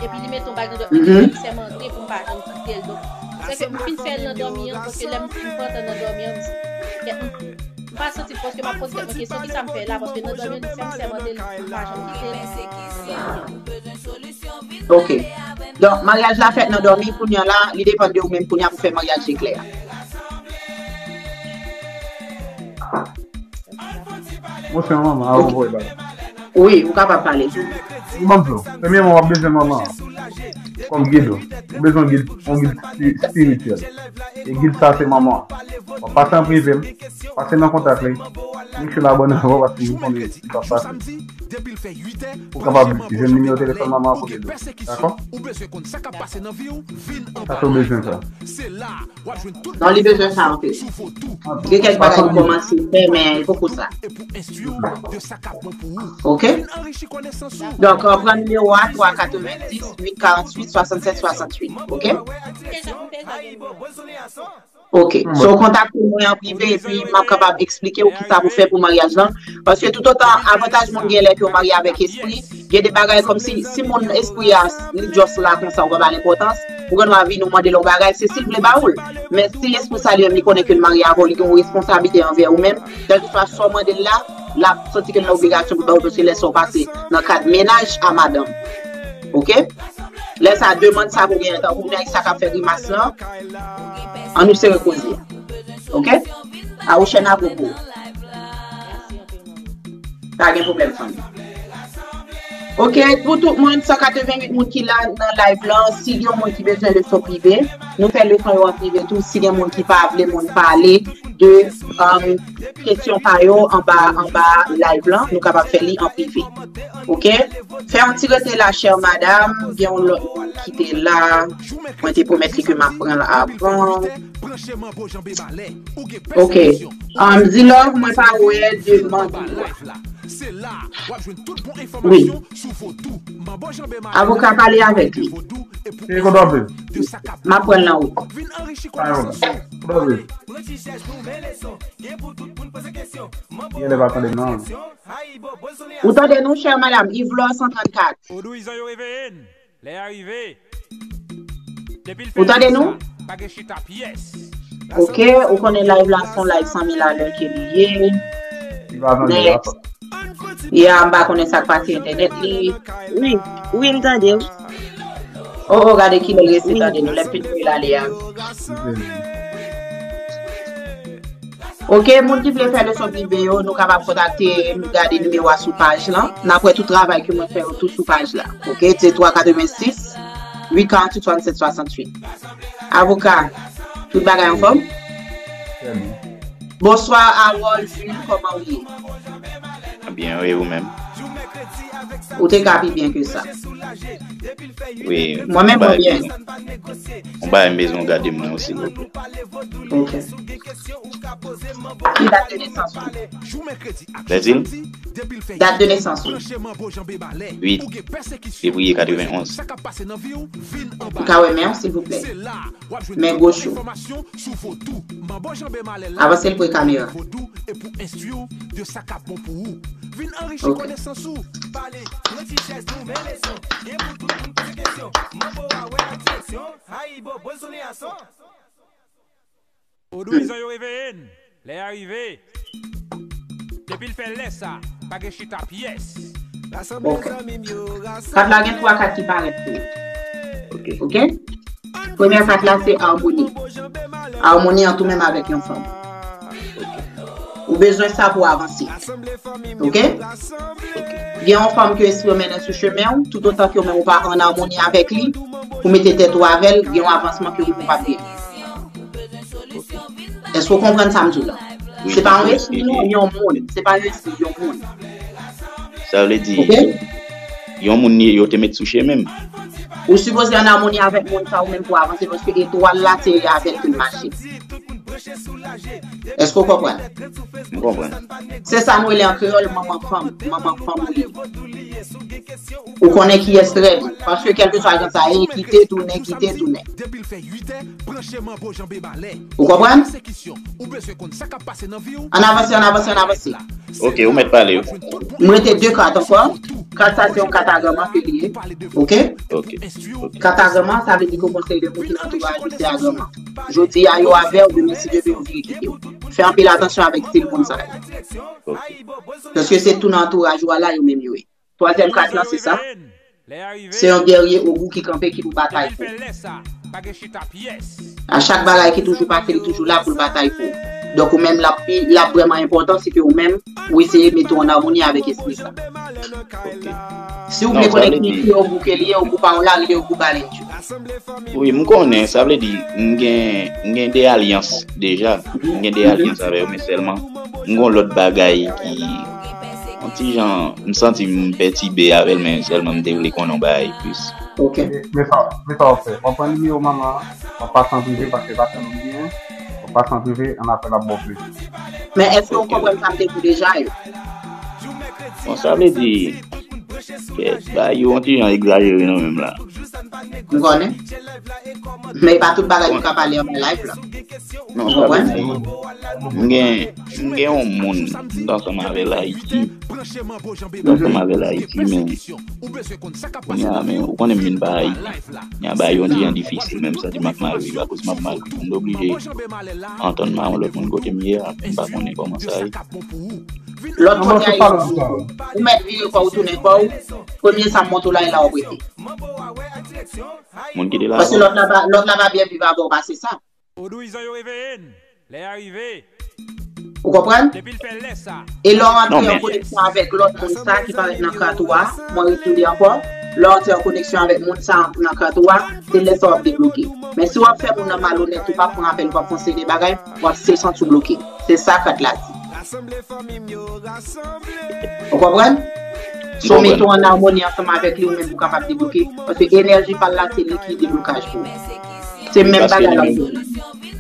epi li mete yon bag nan dòmi, epi li sèmante pou m pa janm kite l. Donk, se ke m fin fè l nan dòmi an, paske lè m fin pantan nan dòmi an, m, m pa santi l, paske m ap poze tèt mwen kesyon, kisa m fè la, paske nan dòmi an, li fè m sèmante l, m pa janm kite l nan dòmi an. Ok. Donk, maryaj la fèt nan dòmi, kounye a la, li depann de ou menm kounye a pou fè maryaj eklè a. Mwen se yon manman, avan voye bay. Wi, ou kapab pale tou. Manman Flo, premyèman, w ap bezwen manman an. kòm gid ou. Ou bezwen gid, yon gid spi- espirityèl. E gid sa se manman an. W ap pase an prive m, pase nan kontak li. Make sure l abòne avè w paske m konnen li p ap pase. Ou kapab jwenn nimewo telefòn manman an pou l ede w. Dakò? Sa tou bezwen sa. Non, li bezwen sa anpil. Gen kèk bagay li kòmanse fè, men li poko sa. Ok? Donk, euh, pran nimewo a, twa katrevendis, uit karantuit, swasannsèt, swasantuit. Ok? Ok. So, kontakte mwen an prive epi m ap kapab eksplike w kisa pou fè pou maryaj lan. Paske toutotan avantaj moun gen lè ke w marye avèk espri, gen de bagay kòmsi si moun espri a li just la konsa ou pa ba l enpòtans, ou gen dwa vin ou mande l yon bagay, se si l vle ba ou l. Men si espri sa li menm li konnen ke l marye avè w, li gen yon responsablite anvè ou menm, kèlkeswa sa w mande l la, l ap santi ke l nan obligasyon pou ba ou paske lè sa w pase nan kad mennaj a madanm. Ok? Lè sa demann sa pou genyen tankou nèg sa k ap fè grimas lan. An nou sere koze. Ok? A ou chèn a gogo. Pa gen pwoblèm fanmi. Ok, pou tout moun, san katrevenwit moun ki la nan live lan, si gen yon moun ki bezwen leson prive, nou fè leson yo an prive tou. Si gen moun ki pa vle moun pale de um, kesyon pa yo anba anba live lan, nou kapab fè li an prive. Ok? Fè yon ti rete la, chè madam. Gen yon lòt moun ki te la. Mwen te pwomèt li ke m ap pran l avan. Ok. Um, Zilòv, mwen pa wè demann ou a. Wi. Avoka pale avèk li. M ap pran l nan wout. Genlè pa tande m non. Ou tande nou, chè madam? Yves Laure san trannkat. Ou tande nou? Ok, ou konnen live la se yon live san mil alè ke li ye. Next. Ya, m pa konnen sa k pase entènèt li. Wi, wi, m tande w. Oh, oh, gade kilè l resi tande nou, lè pit pou l ale a. Ok, moun ki vle fè leson prive yo, nou kapab kontakte m, gade nimewo a sou paj lan. N ap wè tout travay ke mwen fè yo tou sou paj la. Ok, se twa katrevensis, uit karantuit, swasannsèt, swasantuit. Avoka, tout bagay anfòm? Bonswa Harold Jules, kòman ou ye? Byen, wi, ou menm? Ou te ka pi byen ke sa. Wi, mwen menm mwen byen. Yon bagay m bezwen w gade m nan silvouplè. Ok. Ki dat de nesans ou? Lè di l? Dat de nesans ou? Uit fevriye katrevenonz. Ou ka wè men w silvouplè? Men goch ou. Avanse l pre kamera. Ok. Odouyizan yo reveye n. Lè a rive. Depi l fè lè sa, pa gen chita pyès. Ok. Kat la gen twa kat ki parèt pou ou. Ok. Premyè kat la se amoni. Amoni an tou menm avèk yon fanm. Ou bezwen sa pou avanse. Ok? Gen yon fanm ke espri yo mennen sou chemen w, toutotan ke w menm ou pa an amoni avèk li, ou mete tèt ou avè l, gen yon avansman ke ou menm ou p ap genyen. Èske w konprann sa m di w la? Se pa yon espri non, yon moun. Se pa yon espri, yon moun. Sa vle di, yon moun li yo te met sou chemen m. Ou sipoze an amoni avèk moun sa ou menm pou avanse paske etwal la se avè l ke l mache. Èske w konprann? M konprann. Se sa nou rele an kreyòl manman fanm, manman fanm ou ye. Ou konnen kiyès trè byen. Paske kèlkeswa jan sa ye, kite tounen, kite tounen. Ou konprann? Ann avanse, ann avanse, ann avanse. Ok, ou mèt pale wi. M rete de kat ankò. Kat sa se yon kat a granman ke li ye. Ok? Ok. Kat a granman, sa vle di ke yon konsèy de moun ki nan antouraj ou se a granman. Jodi a yo avè w, demen si Dye vle yo vire kite w. Fè anpil atansyon avèk stil moun sa yo. Paske se tou nan antouraj ou a la yo menm yo ye. Twazyèm kat lan se sa. Se yon gèrye ogou ki kanpe ki pou batay pou ou. A chak bagay ki toujou pase, li toujou la pou l batay pou ou. Donk ou menm l ap pi, l ap vrèman enpòtan si ke ou menm ou eseye mete w an amoni avèk espri sa. Si w vle konnen ki Ogou ke li ye, Ogou pa w la, rele Ogou Balenjou. Wi, m konnen, sa vle di, m gen, m gen de alyans deja. M gen de alyans avè yo, men sèlman, m gon lòt bagay ki, yon ti jan, m santi m pètibe avè l, men sèlman m te vle konnen yon bagay plis. Ok. Men sa, men sa w fè. W ap pran nimewo manman an, w ap pase an prive paske pa fè nou byen. W ap pase an prive, an apèl ap ba w plis. Men èske w konprann sa m te di w deja yo? Bon, sa vle di, kèt, bagay yo yon ti jan egzajere nan menm la. M konnen. Men e pa tout bagay nou ka pale anba live la. Non, sa vle di, m gen, m gen yon moun, m t ansanm avè l Ayiti. M t ansanm avè l Ayiti, men, kounye a, men, ou konnen m vin pa Ayiti. Kounye a, bagay yo yon ti jan difisil, men m santi m ap mal viv, akoz m ap mal viv. M oblije antann m a yon lòt moun kote m ye a, m pa konnen kòman sa ye. Lòt kote a, ou mèt vire kò w, tounen kò w. Premye sa m montre w la, e la w ap rete. Moun ki te la. Paske lòt la pa, lòt la pa byen viv avè w pase sa. Vodouyizan yo reveye n. Lè a rive. Ou konprann? Depi l fè lè sa. E lè w antre an koneksyon avèk lòt moun sa ki parèt nan kat ou a, mwen retounen ankò, lè w antre an koneksyon avèk moun sa nan kat ou a, se lè sa w ap debloke. Men si w ap fè moun nan malonèt, ou p ap pran apèl, ou p ap fè yon seri de bagay, w ap still santi w bloke. Se sa kat la di. Ou konprann? Si w mete w an amoni ansanm avèk li, ou menm ou kapab debloke. Paske enèji pa l la, se li ki deblokaj pou ou. Se menm bagay la.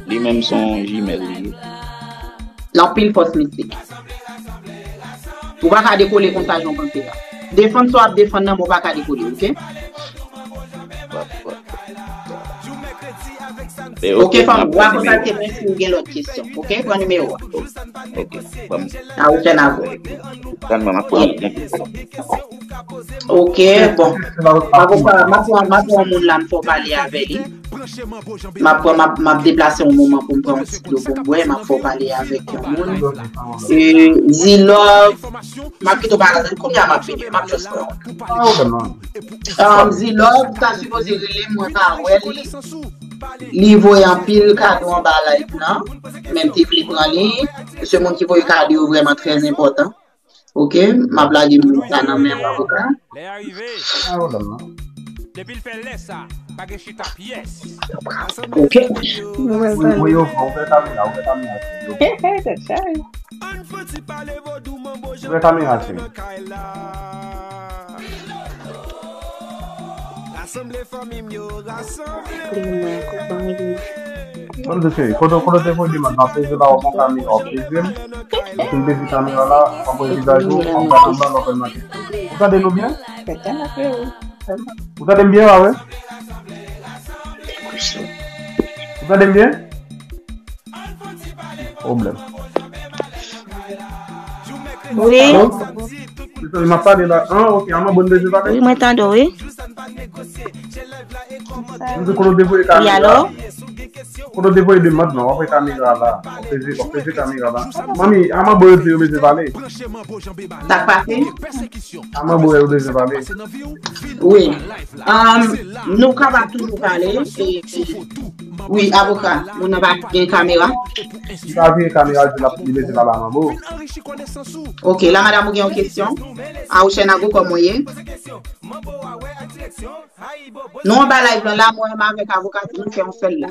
Li menm se yon jimèl li ye. L anpil fòs mistik. Ou pa ka dekole konsa jan w panse a. Defann sa w ap defann nan, men w pa ka dekole, ok? Ok, fanm, w a kontakte mwen si w gen lòt kesyon. Ok, pran nimewo a. Ok, ban m. A ou fè n avè w. Tann mwen, m ap pran yon kesyon. Ok, bon. Avoka, m ap pran, m ap pran yon moun la, m fè w pale avè li. M ap pran, m ap, m ap deplase yon moman pou m pran yon ti dlo pou m bwè, m ap fè w pale avèk yon moun. E, Zilòv, m ap kite w pale avè l, kounye a m ap vini, m ap just pran. Um, Zilòv, ta sipoze rele m, mwen pa wè li. Li voye anpil kado anba live lan, men m te vle pran li. Se moun ki voye kado yo vrèman trè enpòtan. Ok, m ap lage moun sa nan men w, avoka. Lè a rive. Depi l fè lè sa, pa gen chita pyès. Ok. Wi, wi, ou fè kamera, ou fè kamera. Tèt chaje. Ou fè kamera, cheri. Ban m di cheri, kote, kote w te voye demann nan, peze la, w ap pran kamera, w ap peze m. Lè w fin peze kamera la, w ap voye vizaj ou, w ap bat anba, w ap wè mache. Ou tande nou byen? Ou tande m byen, pa vre? Ou tande m byen? Pwoblèm. Wi. Alo? Mezanmi, m ap pale la. An, ok, an, mwen bon bezwen pale. Wi, mwen tande w, wi. M di kote w te voye kamera. Wi, alo? Kote w te voye demann nan, w ap wè kamera la. W ap peze, w ap peze kamera la. Manmi, an, mwen bon yo di yo bezwen pale. Sa k pase? An, mwen bon yo bezwen pale. Wi. Um, nou kapab toujou pale. E, e, wi, avoka, moun nan pa gen kamera. Li pa vire kamera, li la, li mete la ba manbo. Ok, la madam ou gen yon kesyon? Aouchè Nago, kòman w ye? Nou anba live lan la, mwen menm avèk avoka, nou fè yon sèl la.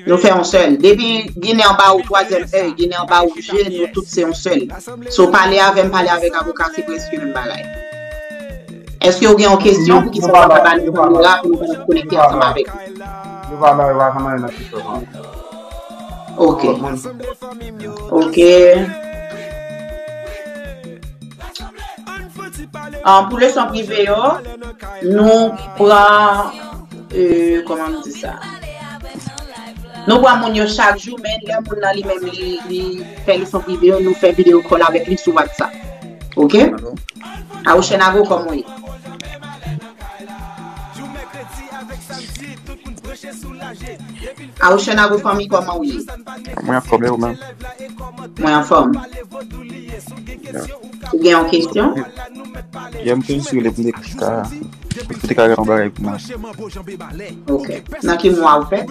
Nou fè yon sèl. Depi Ginen an ba ou twazyèm èy, Ginen an ba ou je, nou tout se yon sèl. So pale avè m, pale avèk avoka, se prèske menm bagay. Èske ou gen yon kesyon pou ki sa w pa ka ba nou kamera pou nou konekte ansanm avèk ou? Nou pa la, yo pa konn anyen nan TikTok an. Ok. Ok. Ah, pou leson prive yo, nou pran, euh, kòman nou di sa? Nou pran moun yo chak jou, men lè moun nan li menm li, li fè leson prive yo, nou fè video call avèk li sou WhatsApp. Ok? Aouchè Nago, kòman w ye? Aouchè Nago, fanmi, kòman w ye? Mwen anfòm, e ou menm? Mwen anfòm. Ou gen yon kesyon? Yè m te jis rele pou m te ka, pou te ka gen yon bagay pou mwen. Ok. Nan ki mwa ou fèt?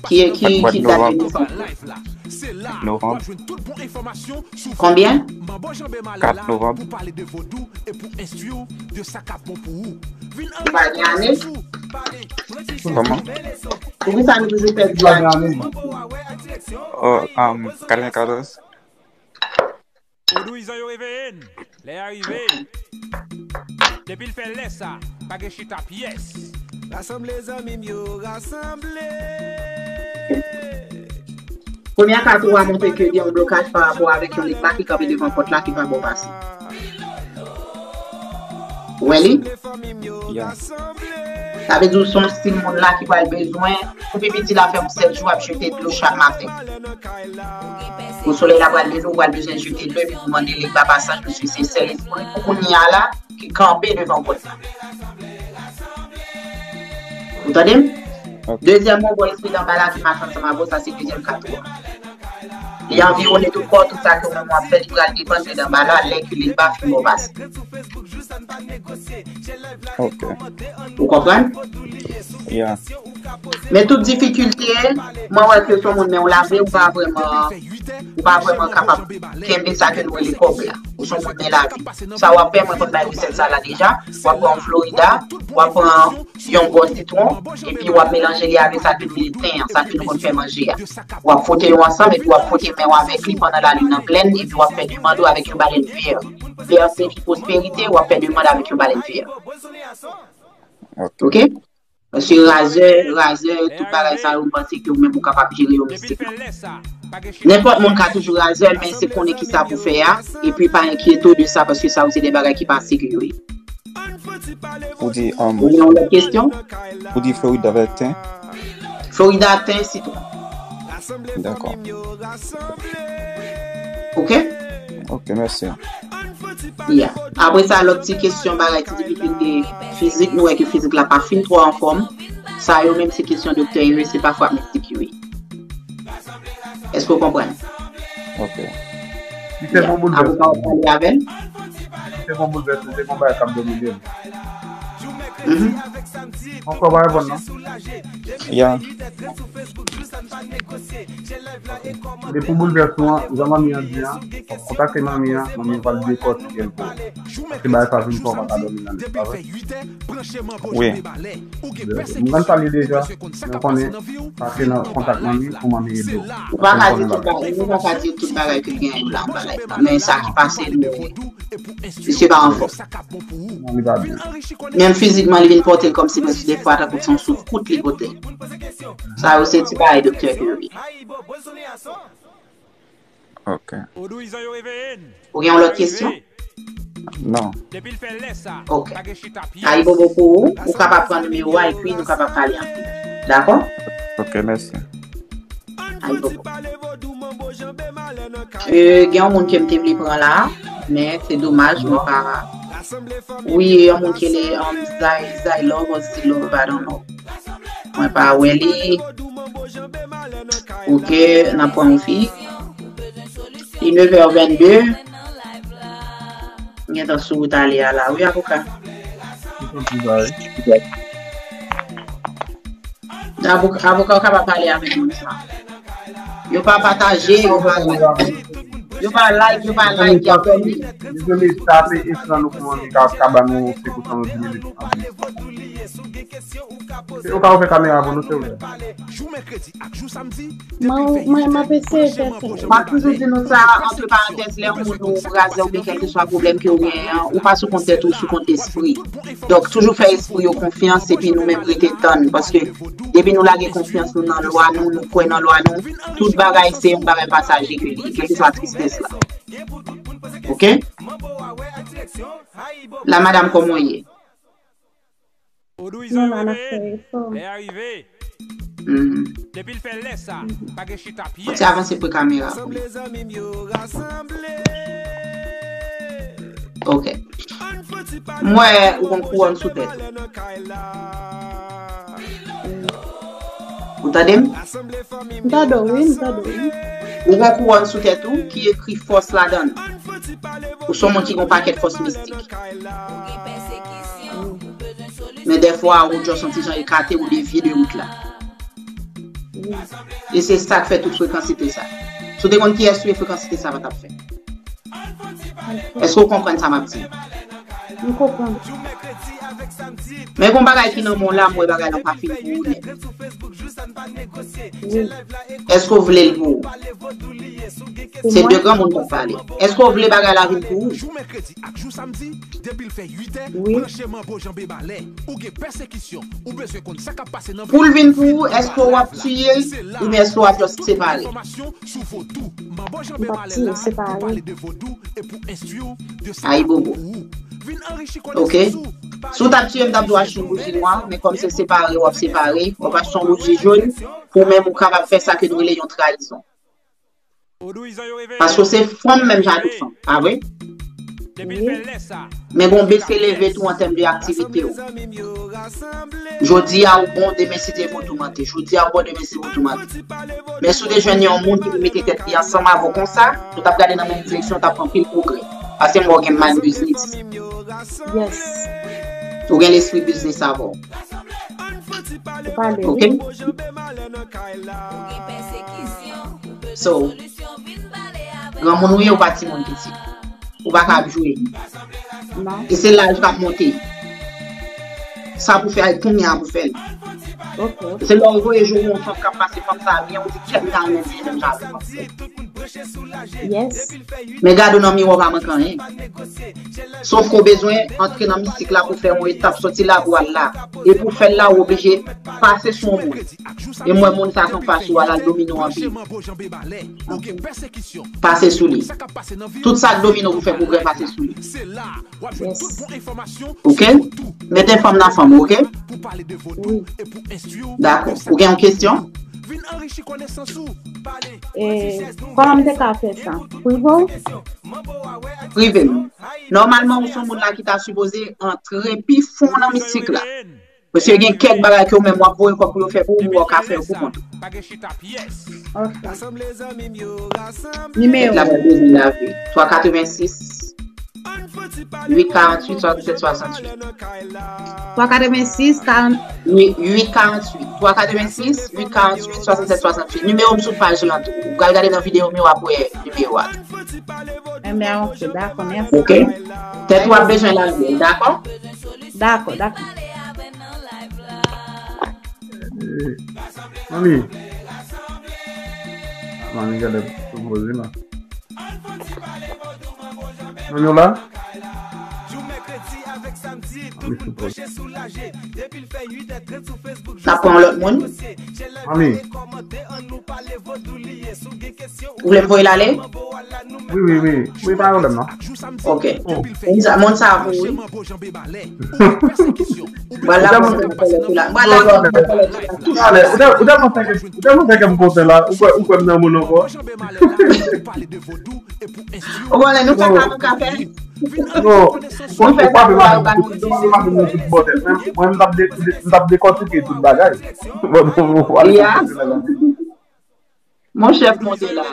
Ki, ki, ki dat de nesans ou? Novanm. Konbyen? Kat novanm. Ou pa gen ane? Kòman? Poukisa nou toujou pèdi ane? Oh, um, katrevenkatòz. Vodouyizan yo reveye n. Lè a rive. Depi l fè lè sa, pa gen chita pyès. Rasanble zanmi m yo, rasanble. Premye kat ou a montre ke gen yon blokaj pa rapò avèk yon legba ki kanpe devan pòt la ki pa ba w pase. Ou wè li? Yeah. Sa vle di w se yon stil moun la ki pral bezwen, pou pi piti la fè yon sèt jou ap jete dlo chak maten. Pou solèy la pral leve, ou pral bezwen jete dlo epi pou mande legba pasaj, paske se sèl espri pou kounye a la ki kanpe devan pòt la. Ou tande m? Ok. Dezyèm move espri anba la ki mache ansanm avè w, sa se dezyèm kat ou a. Li anviwonnen tout kò, tout sa ke ou menm w ap fè, li pral depann de anba la, lè ke li pa fin bon pase. Ok. Ou konprann? Yeah. Men tout difikilte, mwen wè ke se yon moun men w lave, ou pa vrèman, ou pa vrèman kapab kenbe sa ke nou rele kòb la. Ou se yon moun men lave. Sa w ap fè, mwen konn bay resèt sa la deja. W ap pran yon Florida, w ap pran yon bò sitwon, epi w ap melanje li avèk sa ke nou rele ten an, sa ke nou konn fè manje a. W ap fwote yo ansanm, epi w ap fwote men w avèk li pandan lalin nan plèn, epi w ap fè demann ou avèk yon balèn vè. Vè se pwosperite, w ap fè demann avèk yon balèn vè. Ok. Ok? Paske razè, razè, tout bagay sa yo, m panse ke ou menm ou kapab jere yo mistikman. Nenpòt moun ka toujou razè, men se konnen ki sa pou fè a, epi pa enkyete w de sa, paske sa yo se de bagay ki pa seri. Ou di, um, ou gen yon lòt kesyon? Ou di Florida vè ten? Florida ten sitwon. Dakò. Ok? Ok, mèsi. Yeah. Apre sa, lòt ti kesyon, bagay, ti difikilte fizik, nou wè ke fizik la pa fin twò anfòm. Sa yo menm se kesyon doktè yo ye, se pa fwa mistik yo ye. Èske w konprann? Ok. Li te bon boulvèsman. Avoka w pale avè l? Li te bon boulvèsman, li te bon bagay k ap domine l. Mhm. Ankò pa reponn non? Ya. Depi boulvèsman, jan manmi an di an, w ap kontakte manmi an, manmi an pral dekòtike l pou ou. Paske bagay sa vin fè w pa ka dòmi nan lèt, pa vre? Wi. M konn sa li deja, men w konnen, pase nan kontak manmi pou manmi ede w. Ou pa ka di tout bagay, ou pa ka di tout bagay ke l gen la anba live la. Men sa ki pase, nou, misye pa anfòm. Non, li pa byen. Menm fizikman, li vin pote l kòmsi, men si defwa, tankou se yon souf kout li pote. Sa yo se ti bagay doktè ke yo ye. Ok. Ou gen yon lòt kesyon? Non. Ok. Ayibobo pou ou, ou kapab pran nimewo a epi nou kapab pale anpil. Dakò? Ok, mèsi. Ayibobo. Euh, gen yon moun ke m te vle pran la, men se domaj, mwen pa. Wi, yon moun ki rele, um, Zay, Zay Love, Zay Love, I don't know. Mwen pa wè li. Ok, n ap pran yon fi. Li nevè vennde. M gentan sou wout ale a la, wi, avoka. Avoka, avoka, ou kapab pale avèk moun sa. Yo pa pataje, yo pa like. Yo pa like, yo pa like, y ap dòmi. Mezanmi, tape ekran nou pou mwen, ka, ka ban nou se pou san di minit. Se ou ka ouvè kamera pou nou, silvouplè. Mwen, mwen, m ap eseye fè sa. M ap toujou di nou sa, antre parantèz, lè yon moun ou kraze oubyen kèlkeswa pwoblèm ke w genyen an, ou pa sou kont tèt ou, sou kont espri. Donk, toujou fè espri yo konfyans, epi nou menm rete tann, paske depi nou lage konfyans nou nan lwa nou, nou kwè nan lwa nou, tout bagay se yon bagay pasaje ke li ye, kèlkeswa tristès la. Ok? La, madanm, kòman w ye? Nou la, n ap fè efò. Mhm. Fò ti avanse pre kamera pou mwen. Ok. M wè ou gon kouwòn sou tèt ou. Ou tande m? M tande w, wi, m tande w, wi. Ou gon kouwòn sou tèt ou ki ekri fòs ladan l. Ou se yon moun ki gon pakèt fòs mistik. Men dèfwa, ou just yon ti jan ekate, ou devye de wout la. E se sa k fè tout frekansite sa. Si w te konn kiyès ou ye, frekansite sa pa t ap fèt. Èske w konprann sa m ap di? M konprann. Men gon bagay ki nan men w la, m wè bagay lan pa fin pou ou nèt. Wi. Èske w vle l pou ou? Pou Se de mwen, granmoun k ap pale. Èske w vle bagay la vin pou ou? wi. Pou l vin pou ou, èske w ap tiye l oubyen èske w ap just separe? M p ap tiye, separe. Ayibobo. Ok. Si w t ap tiye m, m t ap di w achte yon bouji nwa, men kòm se separe w ap separe, w ap achte yon bouji jòn, pou menm ou kapab fè sa ke nou rele yon trayizon. Paske se fanm menm jan avèk fanm, pa vre? Wi. Men gon bese leve tou an tèm de aktivite w. Jodi a ou bon, demen si Dye vle w toumante. Jodi a ou bon, demen si Dye vle w toumante. Men si w te jwenn yon moun ki pou mete tèt li ansanm avè w konsa, nou t ap gade nan menm direksyon, w t ap fè anpil pwogrè. Paske m wè w gen mind biznis. Yes. Ou gen lespri biznis avè w. Ou pale, Ok? wi. So, granmoun ou ye, ou pa timoun piti. Ou pa ka ap jwe. Non. E se laj k ap monte. Sa pou fè a, kounye a pou fè l. Ok, ok. Se lè w voye je w yon fanm k ap pase fanm sa a byen, ou di kèt m ta renmen byen menm jan avèk fanm sa. Yes. Men gade w nan miwa w pa manke anyen. Sof ke w bezwen antre nan mistik la pou fè yon etap soti la pou al la. E pou fè l la, ou oblije pase sou yon moun. E m wè moun sa k anfas ou a, l al domine w anpil. Pase sou li. Tout sa k domine w pou fè pwogrè, pase sou li. Yes. Ok? Mete fanm nan fanm, ok? Wi. Dakò. Ou gen yon kesyon? E kòman m te ka fè sa? Prive w? Prive m. Nòmalman, ou se yon moun la ki ta sipoze antre pi fon nan mistik la. Paske gen kèk bagay ke ou menm w ap voye kòb pou yo fè pou ou, men w ka fè yo pou kont ou. Ok. Tèt Nimewo. La pral bezwen lave. Twa katrevensis, uit karantuit, swasannsèt, swasanntuit. Twa katrevensis, karant. Wi, uit karantuit. Twa katrevensis, uit karantuit, swasannsèt, swasanntuit. Nimewo m sou paj lan tou. Ou pral gade nan videyo m yo, w ap wè nimewo a. Enben, ok, dakò, mèsi. Ok? Tèt ou ap bezwen lave, dakò? Dakò, dakò. Manmi. Manmi gade sou poze la. Manmi w la? Manmi sou poze. N ap pran lòt moun. Manmi. Ou vle m voye l ale? Wi, wi, wi. Wi, pa pwoblèm non. Ok. Moun sa, moun sa pou wi. Vwala, moun sa pou la. Vwala, moun sa pou la. Ale, ou tèlman fè ke, ou tèlman fè ke m kontan la, ou kwè, ou kwè m nan moun ankò. Ou konnen nou fè sa nou ka fè. Non, ou pa vle m ap di tout bòtèl. Mwen, mwen, m t ap de-, de-, m t ap dekòtike tout bagay. Bon, bon, bon, vwala. Monchè, monte la.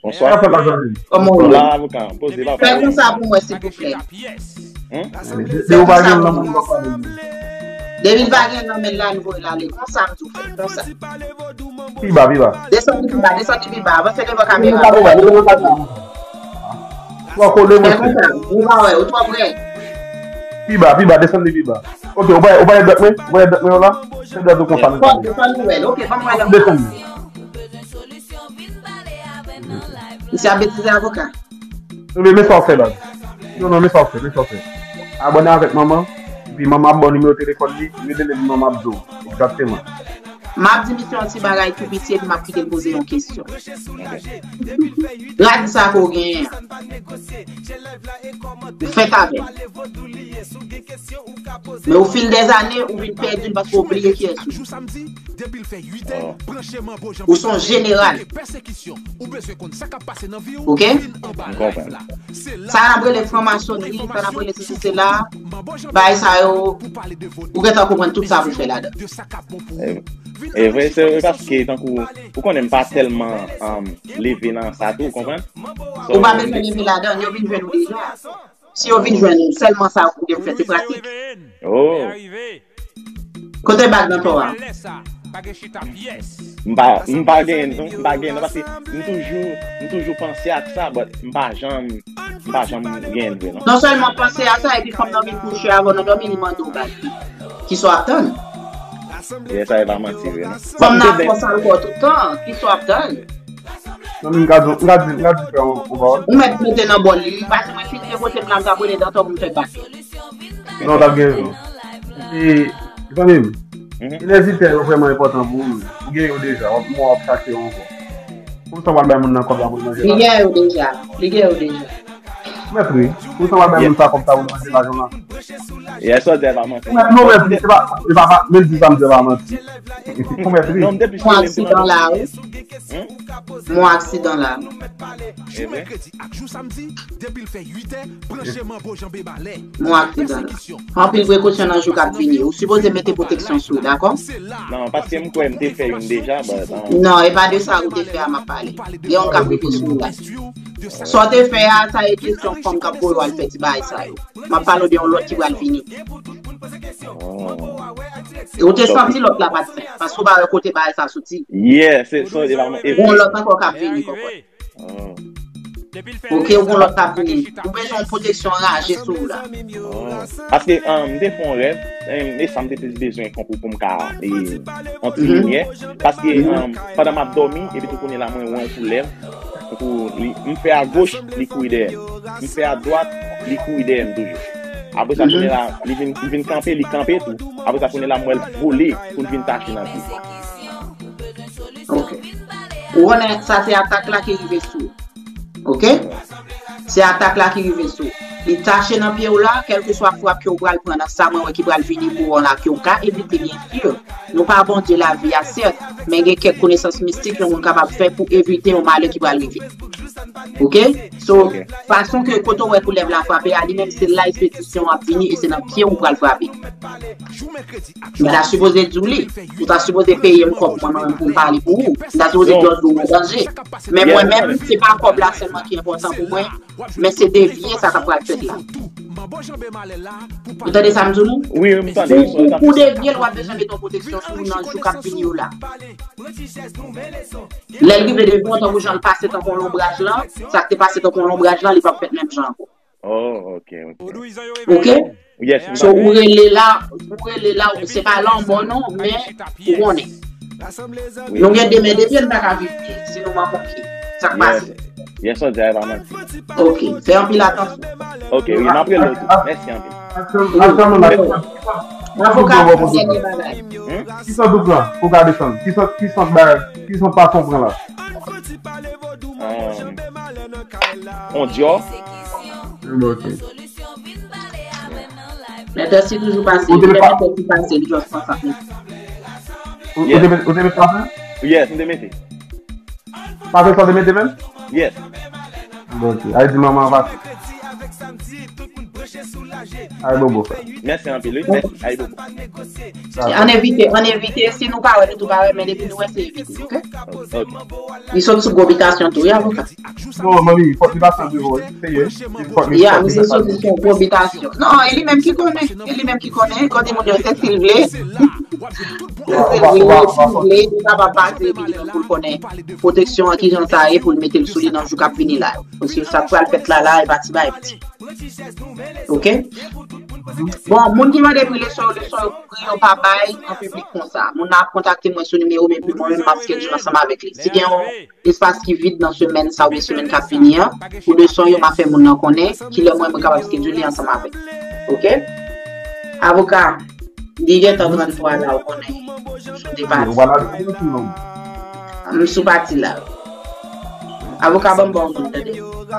Bonswa. Sa fè pa zanmi. Kòman ou Bonswa ye? la, avoka. Poze la. Fè konsa pou mwen, silvouplè. Si ou pa gen l nan moun, ou pa pale. Depi l pa gen nan men l la, nou voye l ale. Konsa, m di w fè. Konsa. Pi ba, pi ba. Desann li pi ba, desann li pi ba. Avanse devan Pi kamera. ba, pi ba, pi ba. Ou ankò Fè devan. Konsa. Ou pa wè, ou twò prè. Pi ba, pi ba, desann li pi ba. Ok, ou pa, ou pa dwèt mwen, ou pa dwèt mwen la. Se dwèt ou konsa nou. Fò desann nou wè l. Ok, ban m wè l ankò. Desann. Misye ap betize avoka. Non, men, men sa w fè la. Non, non, men sa w fè, men sa w fè. Abòne avèk manman, epi manman ap ba w nimewo telefòn li, rele l, manman ap di w. Egzakteman. M ap di misye yon ti bagay tou piti epi m ap kite l poze yon kesyon. Rad sa ke w genyen an, ou fèt avè l. Men o fil dèzane, ou vin pèdi l paske w bliye kiyès ou ye. Ou se yon jeneral. Ok? M konprann. Sa n ap rele franmasonri, sa n ap rele sesi sela, bagay sa yo, ou gentan konprann tout sa pou fè ladan. E, e vre, se vre paske tankou, ou konnen m pa tèlman um, leve nan sa tou, ou konprann? So, Ou pa bezwen leve ladan, yo vin jwenn ou deja. Si yo vin jwenn ou, sèlman sa ou gen pou fè, se pratik. Oh, Kote bag nan to a? M pa, m pa genyen, non, m pa genyen, non, paske m toujou, m toujou panse ak sa, but m pa janm, m pa janm genyen vre, non. Non sèlman panse a sa, epi fanm nan vin kouche avè w nan dòmi, li mande w bagay. Kisa w ap tann? Yes, sa e pa manti vre, non. Fanm nan ap fè sa ankò tout tan, kisa w ap tann? Non, men m ka di, m ka di, m ka di frè yon, yon pawòl. Ou mèt mete nan bòl li, li pase mwen fini repoze m la, m t ap rele dantò pou m fè bak. Non, w t ap gen rezon. E, zanmi m, enèji tè yo vrèman enpòtan pou ou. Ou gen yo deja, w ap, w ap chache yo ankò. Pou sa w al bay moun nan kòb la pou l manje lajan. Li gen yo deja. Li gen yo deja. Mèt wi. Pou sa w al bay moun sa kòb sa pou l manje lajan la. Yes, sa w di a pa manti. Mèt non, mèt wi, se pa, se pa, pa, men di sa m di a pa manti. Ou mèt wi. Non, m te plis Bon rele pou aksidan mande. La, wi. Bon aksidan la. E vre? Bon aksidan la. Anpil prekosyon nan jou k ap vini. Ou sipoze mete pwoteksyon sou ou, dakò? Non, paske m kwè m te fè youn deja, but, um, Non, e pa de sa ou te fè a m ap pale. Gen youn k ap rive sou ou la. Sa w te fè a, sa e kesyon fanm k ap voye w al fè ti bagay sa yo. M ap pale w de yon lòt ki pral vini. Oh. E ou te So, santi lòt la pa t fè. Paske ou pa wè kote bagay sa soti. Yeah, se, so, e pa, e Gon lòt ankò k ap vini, kòkòt. Oh. Ok, ou gon lòt k ap vini. Ou bezwen yon pwoteksyon raje sou ou la. Oh. Paske, um, m te fè yon rèv, um, e sa m te plis bezwen tankou pou m ka, e, yon ti Mhm. limyè. Paske, um, pandan m ap dòmi, epi tou kounye la, mwen wè yon koulèv. Tankou li, m fè a goch, li kouri dèyè m. M fè a dwat, li kouri dèyè m toujou. Apre sa, Mhm. kounye la, li vin, li vin kanpe, li kanpe tou. Apre sa, kounye la, m wè l vole pou l vin tache nan pye. Ok. Ou konnen, sa se atak la ki rive sou ou. Ok? Se atak la ki rive sou ou. Li tache nan pye w la, kèlkeswa frap ke w pral pran nan sa mwen wè ki pral vini pou ou la, ke w ka evite, byen si. Nou pa Bondye lavi a, sèt, men gen kèk konesans mistik yon moun kapab fè pou evite yon malè ki pral rive. Ok? So, Ok. fason ke kote w wè koulèv la frape a, li menm se la espedisyon ap vini e se nan pye w pral frape. M ta sipoze di w li. Ou ta sipoze peye m kòb mwen menm pou m pale pou ou. M ta sipoze Non. di w ou an danje. Men Yeah, mwen menm, se pa kòb la sèlman ki enpòtan pou mwen, men se devye sa k ap pral fèt la. Ou tande sa m di w non? Wi, wi, m tande. Pou, pou, pou devye l, w ap bezwen mete yon pwoteksyon sou ou nan jou k ap vini yo la. Lè l rive devan w, tankou jan l pase tankou yon lonbraj lan, sa k te pase tankou yon lonbraj lan, li p ap fèt menm jan ankò. Oh, ok, ok. Ok? Yes, m So, tande. ou rele la, ou rele la, se pa lanmò non, men ou konnen. Wi. Nou gen de men de pye, n pa ka viv byen, si nou mankonke. Sa k pase? Yes. Yes, sir, sa e pa manti. Ok, fè anpil atansyon. Ok, wi, m ap rele w tou. Mèsi anpil. Avoka, dènye bagay. Hmm? Ki sòt doub lan? Pou ka desann. Ki sòt, ki sòt bagay? Ki sòt pason pran la? Um, on Dior. Ok. Mèt si toujou pase. Ou te met pa- Mèt si pase, li just konsantre. Ou, ou te met, ou te met pafen? Yes, m te mete. Pafen sa w te mete menm? Yes. Ok. Ay di manman an pase. Ay bobo frè. Mèsi anpil, wi. Mèsi. Ay bobo. An evite, an evite, si nou pa wè, nou tou pa wè, men depi nou wè, se evite, ok? Ok. Li sot sou gwo bitasyon tou, wi, avoka. Non, manmi, fòk li pase an devan, wi. Serye. Fòk li, ya, fòk li misye sot sou gwo bitasyon. Non, e li menm ki konnen. E li menm ki konnen. Kote moun yo, se si l vle. Se si l vle, si l vle, li kapab pase, epi li menm pou l konnen pwoteksyon an, kijan sa ye, pou l mete l sou li nan jou k ap vini la yo. Paske sa k pral fèt la, la, e pa ti bagay piti. Ok? Bon, moun ki mande pri leson yo, leson yo, pri yo pa bay an piblik konsa. Moun nan ap kontakte mwen sou nimewo m, epi mwen menm m ap schedule ansanm avèk li. Si gen yon espas ki vid nan semèn sa oubyen semèn k ap vini an, pou leson yo, m ap fè moun nan konnen kilè mwen, mwen kapab schedule ansanm avèk. Ok? Avoka, li gentan tranntwa la, ou konnen. Sou de pati. M sou pati la. Avoka, ban m ba w moun, tande. Ou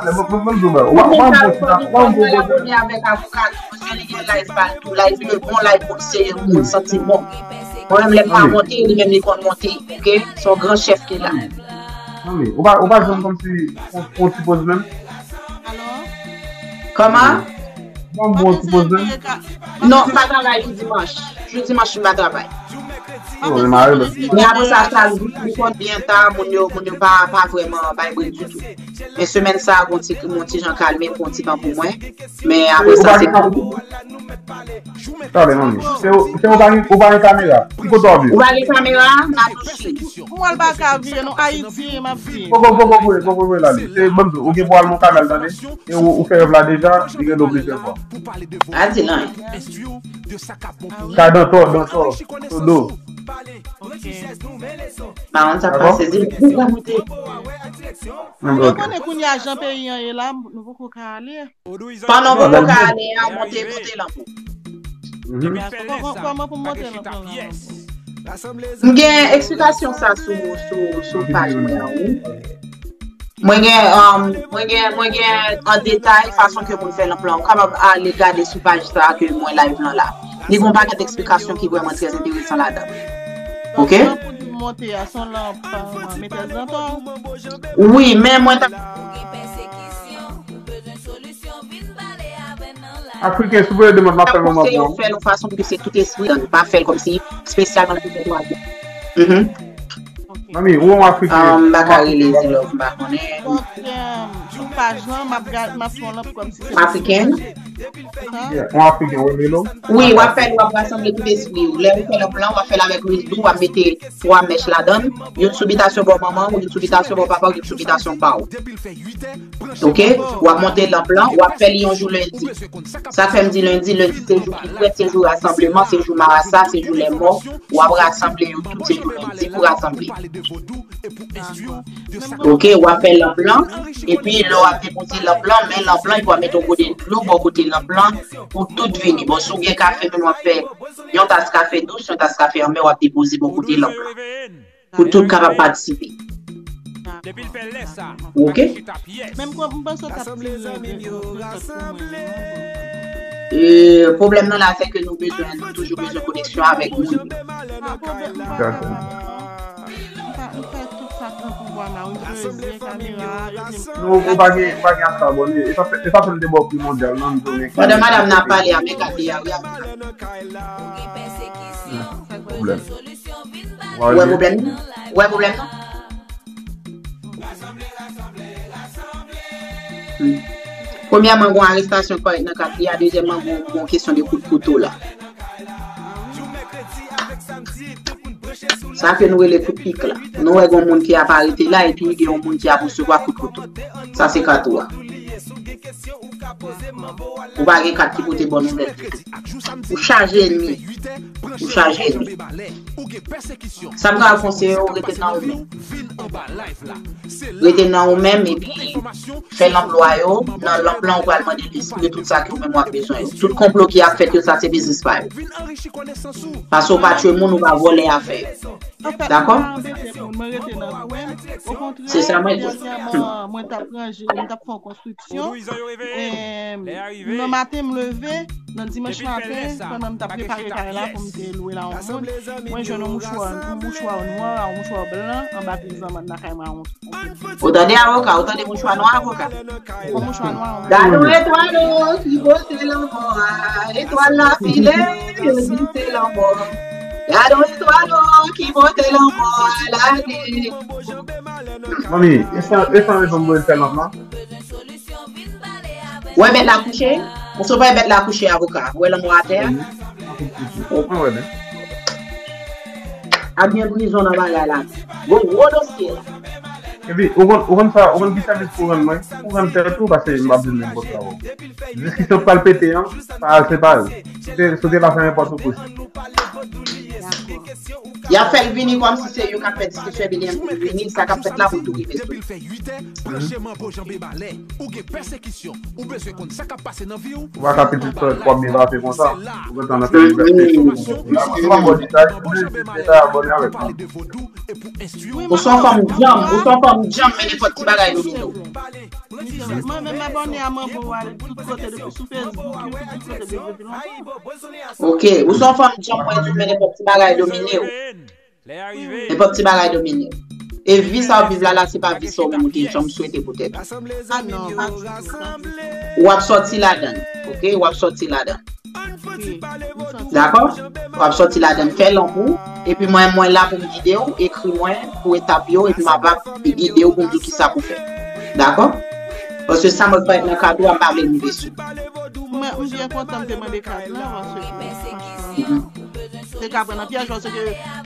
menm sa, ou konnen, ou fò abone avèk avoka tou, paske li gen live pa l tou, live li bon, live moun serye, moun santi bon. Mwen menm, lè m pa monte, li menm li konn monte, ok? Se yon gran chèf ki la. Manmi, ou pa, ou pa janm kòmsi on, on ti poz menm? Kòman? Ban m bon ti poz menm. Non, m pa travay pou dimanch. Jou dimanch m pa travay. Men apre sa, sa li konn byen ta, moun yo, moun yo pa, pa vrèman bay bri ditou. Men semèn sa a, gon ti, yon ti jan kalme pou yon ti tan pou mwen. Men apre sa, se. Tande, manmi. Se ou, se ou pa gen, ou pa gen kamera. Ki kote w ap viv? Ou pa gen kamera, Matouchi. Mwen pa ka vire non, Ayiti, m ap vire. Poko, poko vre, poko vre la li. Se, ban m di w, ou gen pou al nan kanal, tande. E ou, ou fè rèv la deja, li gen do plizyè fwa. A di nan. Ka Dantò, Dantò, Sodo. Mawon sa pa sezi, li pa monte. Mwen konnen kounye a jan peyi an ye la, nou poko ka ale. Pandan w poko ka ale a, monte, monte lanpou. Kòman pou m monte lanpou la? M gen eksplikasyon sa sou, sou, sou paj mwen an, wi. Mwen gen, um, mwen gen, mwen gen an detay fason ke moun fè lanplan. Ou kapab ale gade sou paj sa ke mwen live lan la. Li gen yon pakèt eksplikasyon ki vrèman trè enteresan ladan. Ok? Lanp pou di monte a, se yon lanp, uh, metèz Dantò. Wi, men mwen ta. Afriken, si w vle demann, m ap fè l manman pou ou. Fè l yon fason pou ke se tout espri an, pa fè l kòmsi espesyalman pou fè twa jou. Mhm. Manmi, ou yon Afriken. Ah, m pa ka rele Zilòv, m pa konnen. Donk, euh, sou paj lan, m ap gad, m ap fè yon lanp kòmsi se Afriken? Yeah, yon Afriken, ou rele l? Wi, w ap fè l, w ap rasanble tout espri ou. Lè ou fè lanp lan, w ap fè l avèk lwil dou, w ap mete twa mèch ladan l, youn sou bitasyon bò manman w, youn sou bitasyon bò papa w, youn sou bitasyon pa w. Ok? W ap monte lanp lan, w ap fè li yon jou lendi. Sa k fè m di lendi, lendi se jou ki frèt, se jou rasanbleman, se jou marasa, se jou lèmò. W ap rasanble yo tout, se jou lendi pou rasanble. Ok, w ap fè lanp lan, epi lè w ap depoze lanp lan, men lanp lan, epi w ap mete yon gode dlo bò kote lanp lan pou tout vini. Bon, si w gen kafe, menm w ap fè yon tas kafe dous, yon tas kafe anmè, w ap depoze bò kote lanp lan. Pou tout kapab patisipe. Ok? Menm kòm m panse w t ap di, euh, euh, pwoblèm nan la, se ke nou bezwen, nou toujou bezwen koneksyon avèk moun. Dakò. M fè, m fè tout sa k nan pouvwa m la, wi, m pleze, kamera, yo di m. Non, ou pa gen, ou pa gen ase abòne. E pa fè, e pa fè m te ba w pri mondyal, non, m di w men. Pandan madanm nan ap pale a, men gade a, wi, a, men gade. Pwoblèm. Ou wè pwoblèm nan? Ou wè pwoblèm nan? Hmm. Premyèman, gon arestasyon kòrèk nan kat li a. Dezyèmman, gon, gon kesyon de kout kouto la. Sa ke nou rele kout pik la. Nou wè gon moun ki ap arete la, epi gen yon moun ki ap resevwa kout kouto. Sa se kat ou a. Ou pa gen kat ki pote bon nouvèl ditou. Ou chaje ènmi. Ou chaje ènmi. Sa m ka konseye w, rete nan ou menm. Rete nan ou menm epi fè lanplwa yo. Nan lanplwa, ou pral mande lespri yo tout sa ke ou menm w ap bezwen yo. Tout konplo ki ap fèt yo, sa se biznis pa yo. Paske ou pa tchwe moun, ou pa vòlè afè yo. Dakò? Mwen rete nan kwen m. Okontrè, dènyèman, mwen t ap ranje, mwen t ap fè yon konstriksyon. Nan maten, m leve, nan dimanch maten, pandan m t ap prepare kay la pou m te lwe la yon moun, mwen jwenn yon mouchwa, yon mouchwa nwa, yon mouchwa blan, anba pye zanmann lakay mwen a yon. Ou tande avoka, ou tande mouchwa nwa avoka. Yon mouchwa nwa, yon mouchwa. Gade yon etwal o, ki bote lanmò a, etwal la file, yo di se lanmò. Gade yon etwal o, ki bote lanmò a, lage. Manmi, e san, e san rezon mwen fè lanp lan? Wè bèt la kouche? Ou sou pa bèt la kouche avoka? Wè lanmò atè a? Mwen wè byen. Ap gen prizon nan bagay la. Gon gwo dosye la. Epi, ou konn, ou konn sa, ou konn ki sèvis pou rann mwen? Pou rann tèt ou, paske m ap di nenpòt sa, bon. Diskisyon k pral pete an, pa al, se pa al. Si w te, si w te la fè nenpòt ou kouch. Y ap fè l vini kòmsi se yo k ap fè diskisyon epi li menm pou l vini, sa k ap fèt la pou l tou rive sou li. Ou pa ka pitit frè w ap byen pase konsa. Ou gentan nan tèt diskisyon. Ou pa bò detay, ou vle detay abòne avèk mwen. Ou se yon fanm djanm, ou se yon fanm djanm, men nenpòt ti bagay domine w. Mwen menm abòne a mwen pou al tout kote depi sou Facebook, YouTube, tout kote depi lontan. Ok, ou se yon fanm djanm, mwen di w, men nenpòt ti bagay domine w. Nenpòt ti bagay domine w. E vi sa w ap viv la, la, se pa vi sa w menm ou te janm swete pou tèt ou. Ah non, pa ditou sa. W ap sòti ladan l, ok? W ap sòti ladan l. Dakò? W ap sòti ladan l, fè l an pou ou. Epi mwen, mwen la pou m gide w, ekri mwen pou etap yo, epi m ap ap gide w pou m di w kisa pou fè. Dakò? Paske sa mwen fè nan kad ou a, m pa vle rive sou. Mwen, m byen kontan m te mande kad la, paske franchman, te ka pran nan pyèj, paske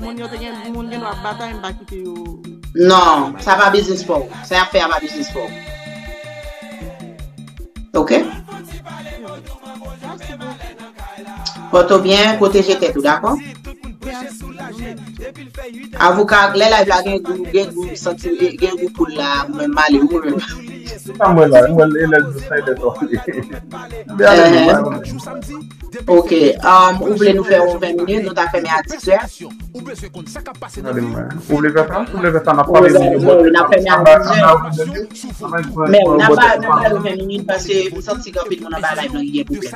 moun yo te gen, moun gen dwa ap batay, m pa kite yo. Non, sa pa biznis pa w. Sa y ap fè a pa biznis pa w. Ok? Mèsi bokou. Pòte w byen, pwoteje tèt ou, dakò? Avoka, lè live la gen gou, gen gou, santi, gen gou poul la, mwen m ale, ou menm. Se sa m wè la, m wè e lè l di sa e lè sa w li. M te ale menm, mwen. Ok, um, ou vle nou fè yon ven minit, nou ta fèmen a dis è. Gade mwen. Ou vle fè sa? Si w vle fè sa, n ap pale de Wi, n ap fèmen a dis è. Men, n ap ba, n ap ba yo ven minit paske m santi gen anpil moun anba live lan ki gen pwoblèm.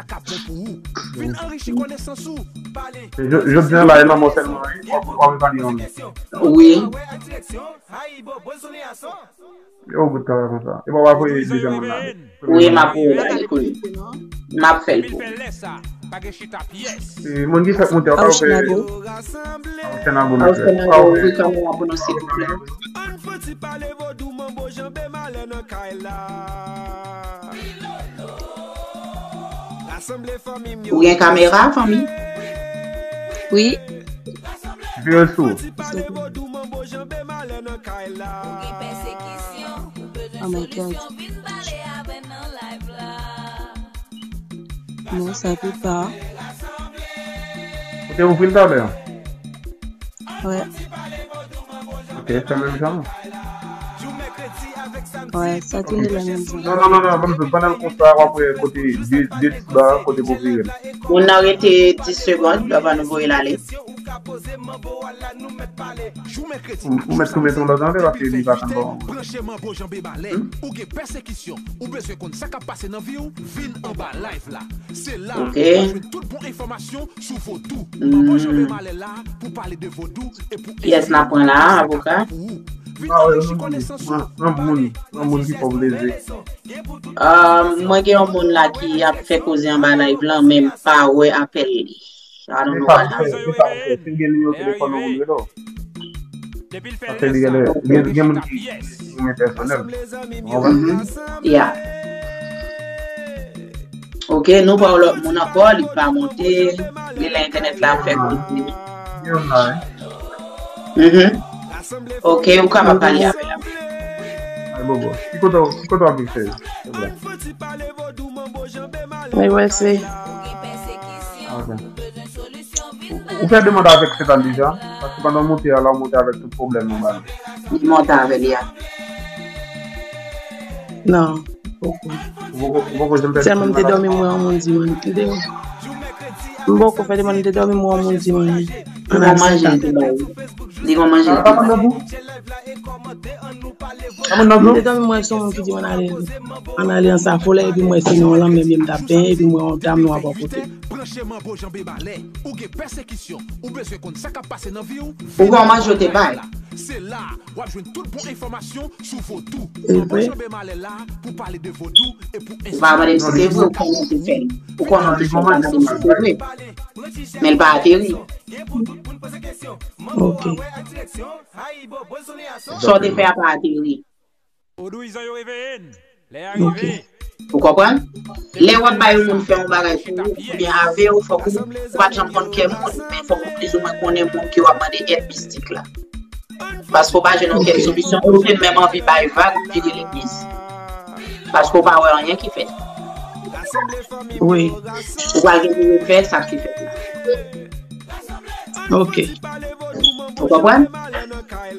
Jodi a la, e lanmò sèlman, wi. W ap, w ap evalye yon moun. Wi. Yo, bout travay konsa. E pa w ap voye dezyèm moun la. Wi, m ap voye la, li konnen. M ap fè l pou ou. E, moun ki fèk moute, w pa ouvè. Anchen Ago, mesye. Anchen Ago, ouvri kamera pou nou, silvouplè. Ou gen kamera, fanmi? Wi. Vire sou. Oh my God. Non, sa pe pa. Ou te ouvri l talè? Wè. Ok, fè menm jan. Wè, sa tounen la menm jan. Non, non, non, non, ban m di w, pandan l konsa, w ap wè kote de, de ti ba, kote pou vire l. Moun nan rete dis segonn, lè pa nou voye l ale. Ou, ou mèt tou mete yon lòt anlè, paske li pa tann bon. Branche Manbo Janbe Balè, ou gen pèsekisyon, ou bezwen konn sa k ap pase nan vi w, vin anba live la. Se la ou ap jwenn tout bon enfòmasyon sou vodou. Manbo Janbe Balè la pou pale de vodou e pou Kiyès n ap pran la, avoka? Ah, wè, yon moun, yon moun, yon moun ki fè w plezi. Ah, mwen gen yon moun la ki ap fè koze anba live lan, men m pa wè apèl li. I don't know what happened. Se pa fè, se gen nimewo telefòn ou pou l rele w. Paske li gen, gen, gen moun ki, ki renmen pèsonèl. Ou konprann? Yeah. Ok, nou pa yon lòt moun ankò, li pa monte, li la entènèt la ap fè koze. Gen yon la, wi. Mhm. Ok, ou kapab pale avè l. Ay, bobo. Ki kote w, ki kote w ap viv, cheri? Mwen wè se. Ah, ok. Ou, ou fè demann avèk Sentaniz a? Paske pandan w monte a la, w monte avèk tout pwoblèm nan ba nou. Li monte avè li a. Non, poko. Ou poko, ou poko janm fè. Sèlman m te dòmi, m wè yon moun di mwen. M te, m poko fè demann, m te dòmi, m wè yon moun di mwen. Li gon manje, li te bay. Li gon manje. Ah, pa nan bou? M te dòmi, m wè se yon moun ki di mwen ale, ann ale nan sa folè, epi m wè se non lan, men m t ap benyen, epi m wè yon dam nwa bò kote. Branche Manbo Janbe Balè, ou gen pèsekisyon, ou bezwen konn sa k ap pase nan vi w. Ou gon manje ou te bay. Se la w ap jwenn tout bon enfòmasyon sou vodou. Se vre. Janbe Malè la pou pale de vodou e pou Ou pa mande m si se vre, ou konnen se fè l. Ou konnen se fè l, pa mande m si se vre. Men l pa ateri. Ok. Sa w te fè a pa ateri. Vodouyizan yo reveye n. Lè a Ok. rive. Ou konprann? Lè w ap bay yon moun fè yon bagay pou ou, oubyen avè w, fòk ou, ou pa t janm konn kè moun, men fòk ou plizoumwen konnen moun ke w ap mande èd mistik la. Paske w pa jwenn okenn solisyon, ou te menm anvi bay vag, ou vire legliz. Paske w pa wè anyen ki fèt. Wi. Ou pral gen pou refè sa ki fèt la. Ok. Ou konprann?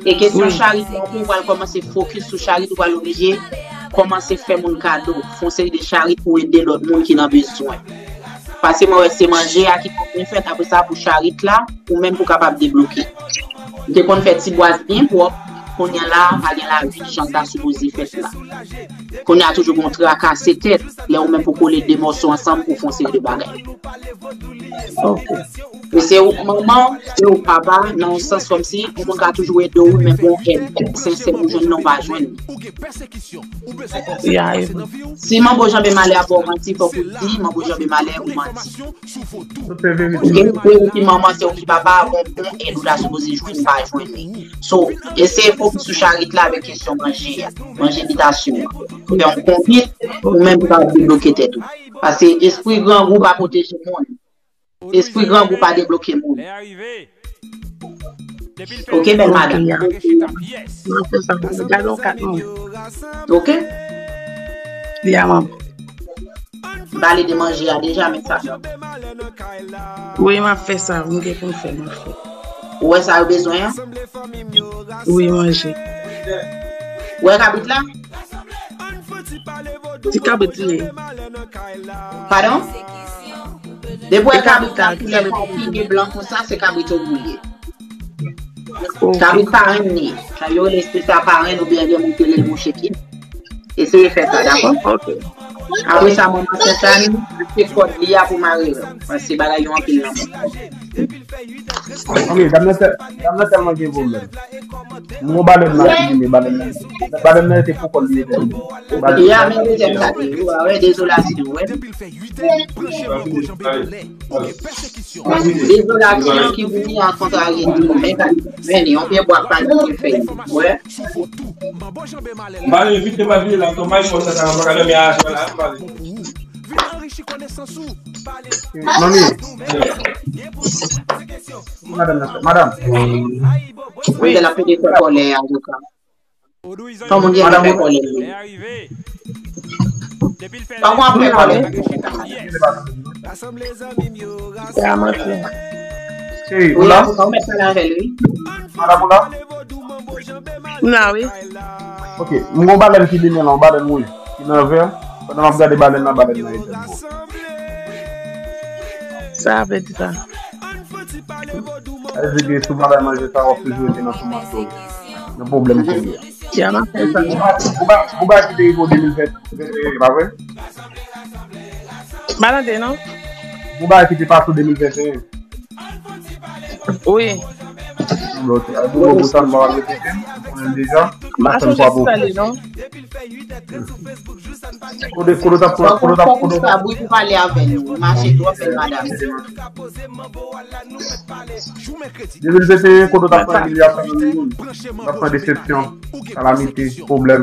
E kesyon charit la tou, ou pral kòmanse fokis sou charit, ou pral oblije kòmanse fè moun kado, fè yon seri de charit pou ede lòt moun ki nan bezwen. Paske mwen wè se manje a ki pou byen fèt, apre sa pou charit la, ou menm pou kapab debloke. M te konn fè ti bwaz byen pwòp, kounye a la, pa gen lavi jan sa sipoze fèt la. Kounye a toujou gon trakase tèt, lè ou menm pou kole de mòso ansanm pou fè yon seri de bagay. Ok. Ou se ou manman, se ou papa, nan yon sans kòmsi, yon moun ka toujou ede w, men bon èd sensè ou jwenn nan ou pa jwenn li. Ya, e Si manbo janbe malè a ba w manti, fòk ou di manbo janbe malè ou manti. Tout se verite. Oke, se ou ki manman, se ou ki papa, bon, bon èd ou ta sipoze jwenn, ou pa jwenn li. So, eseye fokis sou charit la avèk kesyon manje a, manje bitasyon an. Fè yon konbit, ou menm ou kapab debloke tèt ou. Paske espri grangou pa pwoteje moun. Espri grangou pa debloke moun. Ok, bèl madanm. Mwen fè sa pou mwen. Gade yon kat mwen. Ok? Ya, manman. M pale de manje a deja, men sa. Wi, m ap fè sa. M gen pou m fè, m ap fè. Ou wè sa yo bezwen an? Wi, manje. Ou wè kabrit la? Ti kabrit li ye. Padon? Depi w wè kabrit la koulè pa fini blan konsa, se kabrit ogou li ye. Kabrit parenn li ye. Sa yo rele espri sa parenn oubyen gen moun ki rele mouche ki. Eseye fè sa, dakò? Ok. Apre sa, manman sè sa, se kòd li a pou mare yo. Paske bagay yo anpil nan moun. Ok, dam nan tèlman gen pwoblèm. M gon balèn la ki vini, balèn nan. Balèn nan rete pou kò l li rete. Ya, men dezyèm sa te, ou wè, dezolasyon, wè. Dezolasyon ki vini an kontrarye tou, men ka vini, yon pye bwa pa ni fèy, wè. M pale vit, te pa vini la, ton may fò sa, sa, pa ka dòmi a, la, m pale. Manmi, madanm nan, madanm. Wi, l ap pede fè kòlè a, avoka. Fò moun gen fè kòlè. Fò moun ap fè kòlè. Ya, manti. Cheri, ou Wi, la? Avoka, ou mèt pale avè l, wi. Madanm ou la? M la, wi. Ok, m gon balèn ki vini la, yon balèn wouj. Ki nan vè, pandan m ap gade balèn nan, balèn nan rete dlo. Sa vle di sa. Sa vle di ke si w pa bay manje sa, w ap toujou rete nan toumant yo. Nan pwoblèm pou li. Ya, m ap fè sa. Ou pa, ou pa, ou pa kite rive de mil venteyen, pa vre? M pa tande, non? Ou pa kite pase de mil venteyen. Wi. Bon, ok. Ay, bon, bon, sa, m pa repete. Ou konnen deja. M pa sonje si sa li, non? Kote, kote w t ap, kote w t ap, kote w t ap. Ou pale avè nou. Mache twòp bèl madanm. De mil venteyen, kote w t ap pran li ap pran moun. T ap pran desepsyon, kalamite, pwoblèm.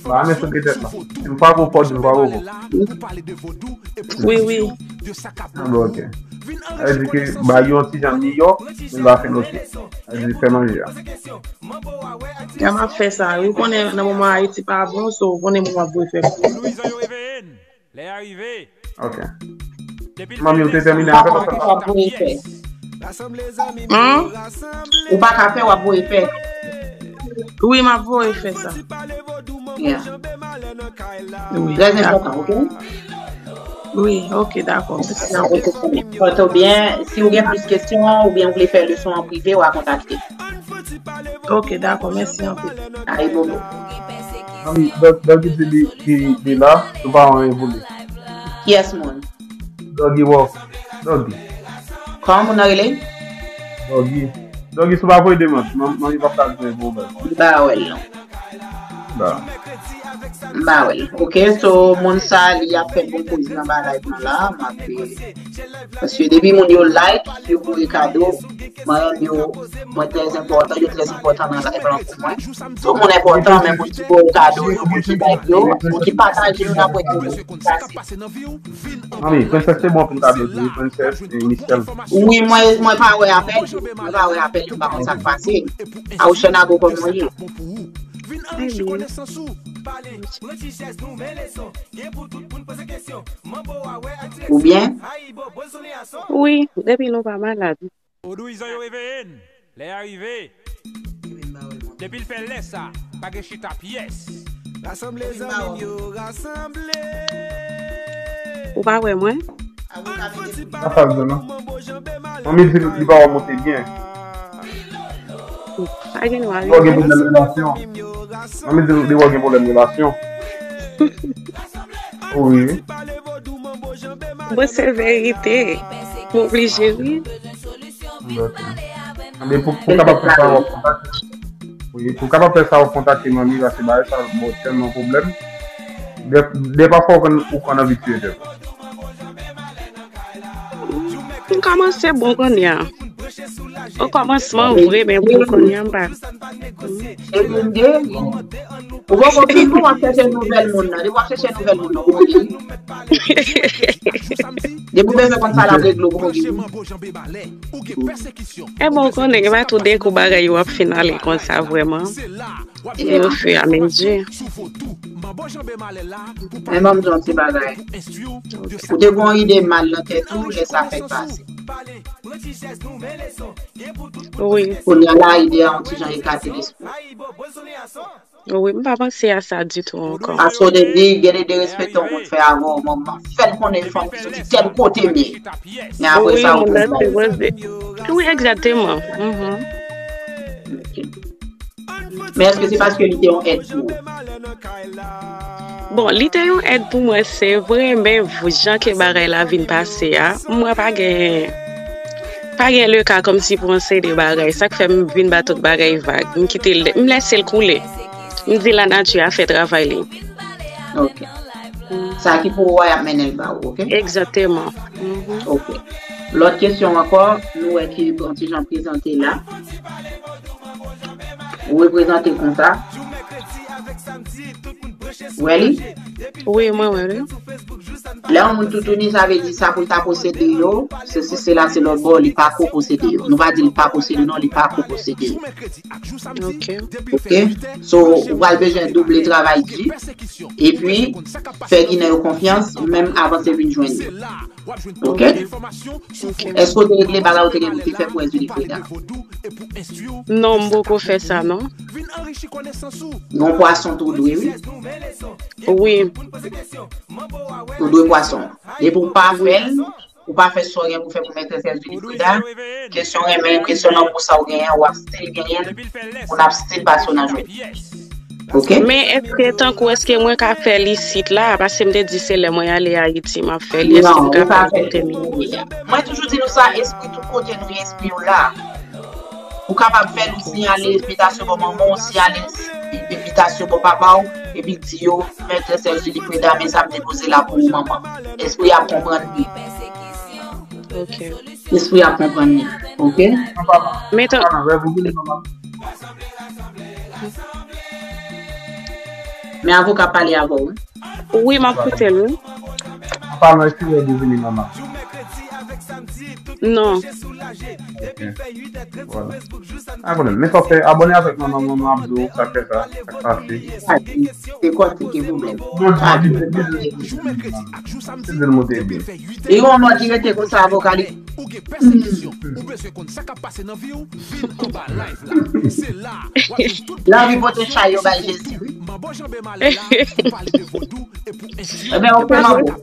Ba, men sou petèt la. M pa vo fò di, m pa vo fò. Wi, wi. Ah, bon, ok. Sa vle di ke ba yo yon ti jan miyò, men l pa fin ok. Sa vle di fè manje a. Ya, m ap fè sa. Ou konnen nan moman Ayiti pa bon, so ou konnen mwen ap voye fè. Ok. Manmi, ou te tèmine avè l? Ou ap voye fè. Hmm? Ou pa ka fè, w ap voye fè. Wi, m ap voye fè sa. Yeah. Wi. Trè enpòtan, ok? Wi, ok, dakò. Pòte w byen. Si w gen plis kesyon oubyen w vle fè leson an prive, w a kontakte. Ok, dakò, mèsi anpil. Ayi bobo. Manmi, Doggy di li, li, li la, nou pa wè anyen pou li. Kiyès moun? Doggy Walk. Doggy. Kòman moun nan rele? Doggy. Doggy, si w pa voye demann, manmi p ap ka jwenn pou ou menm. M pa wè l non. Ba. M pa wè l. Ok, so moun sa li ap fè bon koze nan bagay nan la, m ap paske depi moun yo like, yo voye kado, mwen menm yo, mwen trè enpòtan, yo trè enpòtan nan live lan pou mwen. So moun enpòtan, men moun ki voye kado yo, moun ki like yo, moun ki pataje yo, n ap wè ke yo pase. Manmi, Princess te bon pou m ta dwe di, Princess e Michel. Wi, mwen, mwen pa wè apèl yo. Mwen pa wè apèl yo, m pa konn sa k pase. A Ocean Ago kòman w ye? Ou byen? Wi, depi nou pa malad. Odorizan yo reveye n. Lè a rive. Depi l fè lè sa, pa gen chita pyès. Ou pa wè mwen? Sa sa l di non? Manmi di li pa wè monte byen. Pa gen nwa. Li wè gen pwoblèm relasyon. Manmi di li wè gen pwoblèm relasyon. Wi. Bon, se verite. M oblije ri. Ok. Anben, pou, pou kapab fè sa, w ap kontakte. Wi, pou kapab fè sa, w ap kontakte manmi, paske bagay sa ba w tèlman pwoblèm. De, de pafwa, ou konn, ou konn anvi tiye tèt ou. M kòmanse bon kounye a. O kòmansman, vre, men pou kounye a, m pa. Epi m geri. Ou poko fin bon, w ap chèche nouvèl moun nan. Depi w ap chèche nouvèl moun nan, ou geri. Depi w bezwen konn sa l ap regle, ou poko geri. E bon, ou konnen, gen pa tout de kou bagay yo ap fin ale konsa vrèman. Se o fur et à mesure. Men ban m di yon ti bagay. Ou te gen yon ide mal nan tèt ou, lè sa fèk pase. Wi. Kounye a la, ide a yon ti jan ekate lespri. Wi, m pa panse a sa ditou ankò. Paske w te di, gen de derespekte yon moun fè avè w, manman. Fè l konnen fanm ki soti tèl kote m ye. Men apre sa, ou konn bagay. Wi, egzakteman. Mhm. Ok. Men èske se paske li te yon èd pou ou? Bon, li te yon èd pou mwen, se vre, men v-, jan ke bagay la vin pase a, m wè pa gen, pa gen le ka kòmsi pou yon seri de bagay. Sa k fè m vin ba tout bagay vag. M kite l, m lese l koule. M di lanati a fè travay li. Ok. Sa ki pou ou a, y ap mennen l ba ou, ok? Egzakteman. Mhm. Ok. Lòt kesyon ankò, nou wè ki yon ti jan prezante la. Ou reprezante konsa. Ou wè li? Wi, mwen wè li. Lè yon moun toutouni, sa vle di sa pou l ta posede yo, se si se la, se lòt bò, li pa ko posede yo. Nou pa di li pa posede, non, li pa ko posede yo. Ok. Ok? So, ou pral bezwen double travay di, epi fè Ginen yo konfyans, menm avanse vin jwenn yo. Ok? Ok. Èske w te regle bagay ou te gen pou te fè pou Wilfreda? Non, m poko fè sa, non. Yon pwason tou dwe, wi. Wi. Ou dwe pwason. Depi w pa fè l, ou pa fè sa w gen pou fè pou mètrès Wilfreda, kesyon renmen, kesyon lanmou sa w genyen, w ap still genyen l, moun ap still pase w nan jwèt. Ok? Men èske tankou, èske mwen ka fè l isit la? Paske m te di se lè mwen ale Ayiti m ap fè li. Èske m ka fè l pou tèmine? Mwen toujou di nou sa, espri tout kote nou ye, espri yo la. Ou kapab fè l, ou siyale envitasyon bò manman w, ou siyale envitasyon bò papa w, epi di yo, mètrès Wilfreda, men sa m depoze la pou ou, manman. Espri ap konprann li. Ok. Espri ap konprann li. Ok? Men tan- Men avoka pale avè w, wi. Wi, m ap koute l, wi. An palan, èske w vini manman? Non. Ok. Vwala. A, konnen. Men fòk fè abòne avèk manman, manman ap di w sa k fè sa, sa k pase. Sa ki, se kò ki gen pwoblèm. Bon, sa ki gen pwoblèm. Se di l monte byen. E yon mò ki rete konsa, avoka li. Ou gen pèsekisyon, ou bezwen konn sa k ap pase nan vi w, vin anba live la. Se la, w ap jwenn tout. Lanvi pote chay yo bay Jezi, wi. Manbo Janbe Malè la, pou pale de vodou e pou enstwi. Ebyen, ok, manbo.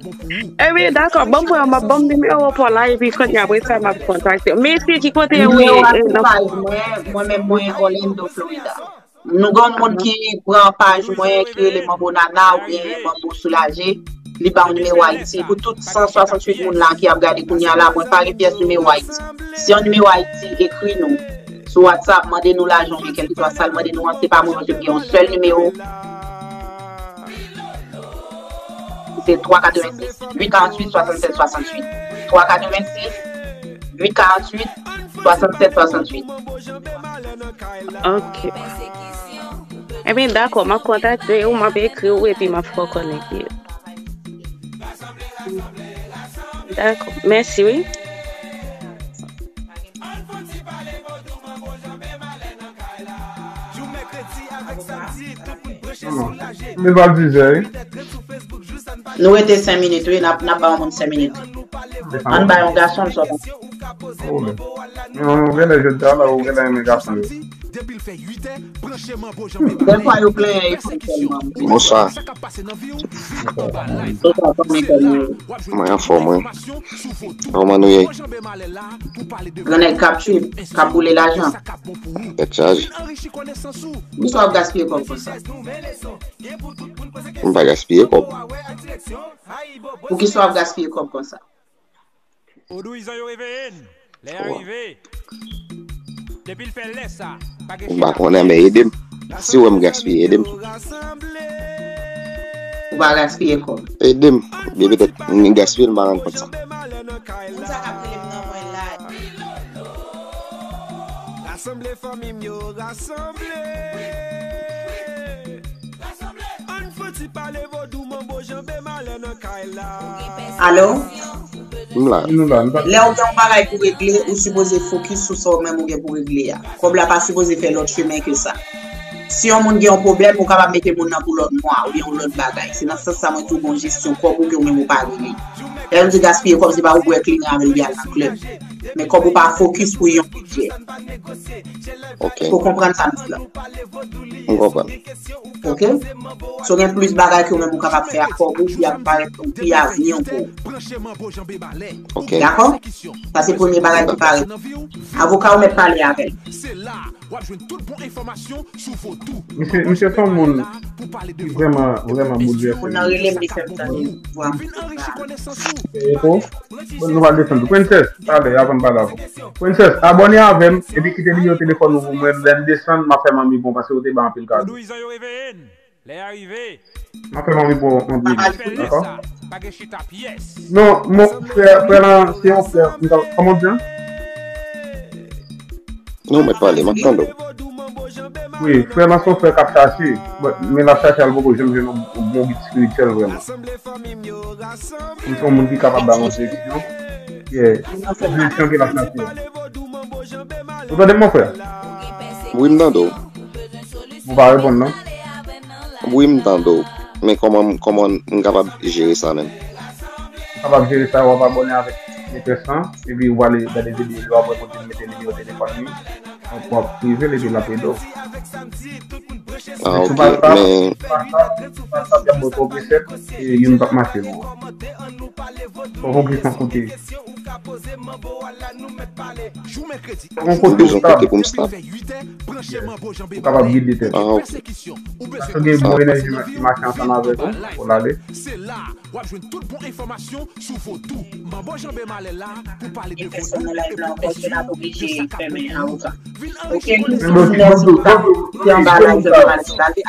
Ebyen, dakò, ban m pran, ban m nimewo pa w la, epi kounye a, apre sa, m ap kontakte w. Men se ki kote w ye? Nimewo a sou paj mwen, mwen menm, mwen, Orlando, Florida. Nou gen yon moun ki pran paj mwen ki rele Manbo Nana oubyen Manbo Soulaje. Li ba w nimewo Ayiti. Pou tout san swasanntuit moun la ki ap gade kounye a la, mwen pa gen pyès nimewo Ayiti. Si yon nimewo Ayiti, ekri nou sou WhatsApp, mande nou lajan oubyen kèlkeswa sa l mande nou an, se pa mwen, paske m gen yon sèl nimewo. Se twa katrevensis, uit karanntuit, swasannsèt, swasanntuit. Twa katrevensis, uit karanntuit, swasannsèt, swasantuit. Ok. Ebyen, dakò, m ap kontakte w, m ap ekri w, epi m ap fè w konnen ki. Dakò, mèsi, wi. Non, non. Men pa dizè, wi. Nou rete senk minit, wi. N ap, n ap ba yon moun senk minit. Ann ba yon gason, l sòt. Ou menm. Men ou genlè jodi a la, ou genlè renmen gason yo. Dèfwa yo plenyen, yo fè tèlman. Bonswa. Bonswa, kòman nou ye? Kòman nou ye? Grannèg k ap tchwip, k ap boule lajan. Tèt chaje. Poukisa w ap gaspiye kòb konsa? M pa gaspiye kòb. Poukisa w ap gaspiye kòb konsa? Vodouizan yo reveye n. Lè a rive. Depi l fè lè sa, pa gen chita. M pa konnen, men ede m. Si w wè m gaspiye, ede m. Ou pa gaspiye kòb. Ede m. Byen petèt, m gaspiye l, m pa rann kont sa. Moun sa k ap rele m nan mwen la. Rasanble fanmi m yo, rasanble. Ann fouti pale vodou, manbo janbe malè nan kay la. Alo? M la. Nou la, nou pa Lè ou gen yon bagay pou regle, ou sipoze fokis sou sa ou menm ou gen pou regle a. Kòb la pa sipoze fè lòt chemen ke sa. Si yon moun gen yon pwoblèm, ou kapab mete moun nan pou lòt mwa, oubyen yon lòt bagay. Se nan sans sa mwen di w gen yon jesyon kòb ou ke ou menm ou pa regle. Lè yo di gaspiye kòb, se pa ou bwè kliyan avè l oubyen al nan klèb. Men kòb ou pa fokis pou yon bidjè. Ok. Ou konprann sa m di la? M konprann. Ok? So gen plis bagay ke ou menm ou kapab fè ak kòb ou ki ap parèt pou ki avni w pou ou. Ok. Dakò? Sa se premye bagay ki parèt. Avoka ou mèt pale avè l. Misye, misye se yon moun ki vrèman, vrèman boulvèse. Moun nan rele m, li fè m tande vwa m. Eko? Bon, nou pral desann tou. Princess, talè, avan m pale avè w. Princess, abòne avè m, epi kite nimewo telefòn ou pou mwen. Lè n desann, m ap fè manmi bon, paske ou te ba anpil kado. Vodouizan yo reveye n. Lè a rive. M ap fè manmi bon anpil, dakò? Non, mon frè, frè lan, se yon frè, m ta, kòman w di an? Non, mèt pale, m ap tande w. Wi, frè lan se yon frè k ap chache, but, men l ap chache, al poko janm jwenn yon, yon bon gid espirityèl vrèman. M se yon moun ki kapab ba yon direksyon. Yeah. Direksyon ke l ap chache. Ou tande m, mon frè? Wi, m tande w. Ou pa reponn, non? Wi, m tande w. Men kòman, kòman m kapab jere sa menm? Ou kapab jere sa, w ap abòne avèk Netès lan, epi w ale gade videyo yo, apre kote l mete nimewo telefòn li, w ap prive l epi l ap ede w. Ah, ok, men WhatsApp y ap ba w twòp resèt, e youn p ap mache non. Fò w gen yon kote. Fò w gen yon kote w stab. M bezwen kote pou m stab. Ou kapab gide tèt ou. Ah, ok. Paske gen bon enèji ki mache ansanm avèk ou, pou l ale. W ap jwenn tout bon enfòmasyon sou Vodou. Manbo Janbe Malè la pou pale de Vodou epi de sa k ap boule chak kote. Vin anrichi konesans ou.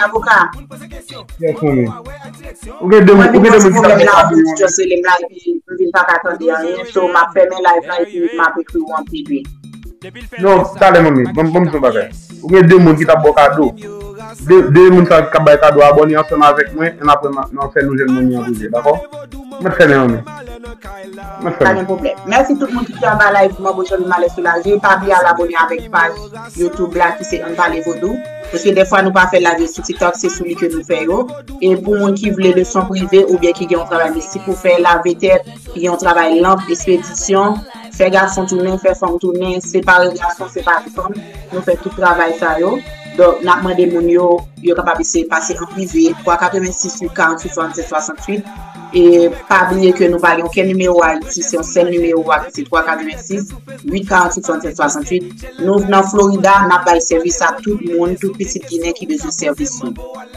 Avoka. Yes, homie. Ou gen de moun, ou gen de moun ki ta fè sa pou mwen. M vin pa ka tande anyen, so m ap fèmen live la epi m ap ekri w an prive. Non, talè manmi, ban m, ban m di w yon bagay. Ou gen de moun ki t ap ba w kado. De, de moun sa k ap bay kado, abòne ansanm avèk mwen, ann apre n a, n a fè nou jwenn manmi an prive, dakò? Mèt fèmen manmi. Mèt fèmen. Pa gen pwoblèm. Mèsi tout moun ki te anba live Manbo Janbe Malè Soulaje. Pa bliye al abòne avèk paj YouTube la ki se Ann Pale Vodou. Paske dèfwa nou pa fè live yo sou TikTok, se sou li ke nou fè yo. E pou moun ki vle leson prive oubyen ki gen yon travay mistik pou fè, lave tèt, ki gen yon travay lanp, espedisyon, fè gason tounen, fè fanm tounen, separe gason, separe fanm, nou fè tout travay sa yo. Donk, n ap mande moun yo, yo kapab eseye pase an prive, twa katrevensis uit karanntuit swasannsèt swasantuit. E pa bliye ke nou pa gen okenn nimewo Ayiti, se yon sèl nimewo a ki se twa katrevensis uit karanntuit swasannsèt swasantuit. Nou nan Florida, n ap bay sèvis a tout moun, tout pitit Ginen ki bezwen sèvis nou.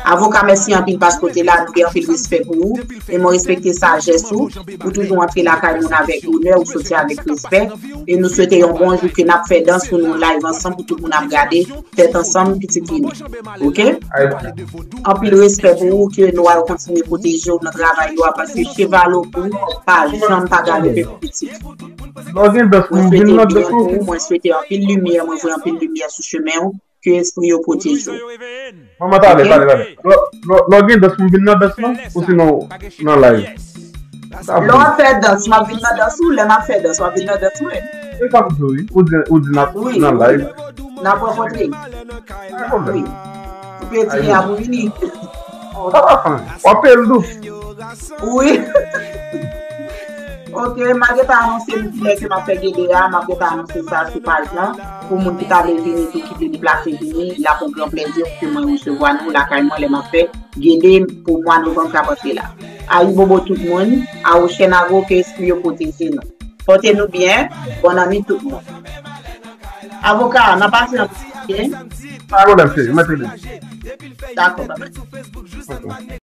Avoka, mèsi anpil paske w te la, nou gen anpil respè pou ou, e mwen respekte sajès ou, ou toujou antre lakay moun avèk onè, ou soti avèk respè, e nou swete yon bon jou ke n ap fè dans pou nou live ansanm pou tout moun ap gade, tèt ansanm, pitit Ginen. Ok? Anpil respè pou ou, ke Nwa yo kontinye pwoteje w nan travay yo a, paske chevalo pou ou pa janm pa galope pou pitit. Mwen swete byen pou ou, mwen swete anpil limyè, mwen voye anpil limyè sou chemen w, ke espri yo pwoteje w. Manman, talè, talè, talè. Lè, lè, lè w gen dans pou m vin nan dans lan, ou sinon nan live? Lè w ap fè dans, m ap vin nan dans ou, lè m ap fè dans, w ap vin nan dans mwen. Se sa m di w, wi. Ou di, ou di n ap nan live. N ap rankontre. Pa gen pwoblèm. Wi. Ou peye ti yen ap vini. W ap peye l tou. Wi. Ok, m a gentan anonse nou kilè ke m ap fè gede a, m ap gentan anonse sa sou paj lan. Pou moun ki ta vle vini tou, ki vle deplase vini, l ap yon gran plèzi pou ke mwen resevwa nou lakay mwen lè m ap fè gede pou mwa novanm k ap antre la. Ayibobo tout moun, Awochènago, ke espri yo pwoteje nou. Pòte nou byen, bòn annwit tout moun. Avoka, n ap pase an byen. Pa gen pwoblèm, cheri, mèt rele m. Dakò, papa. Ok.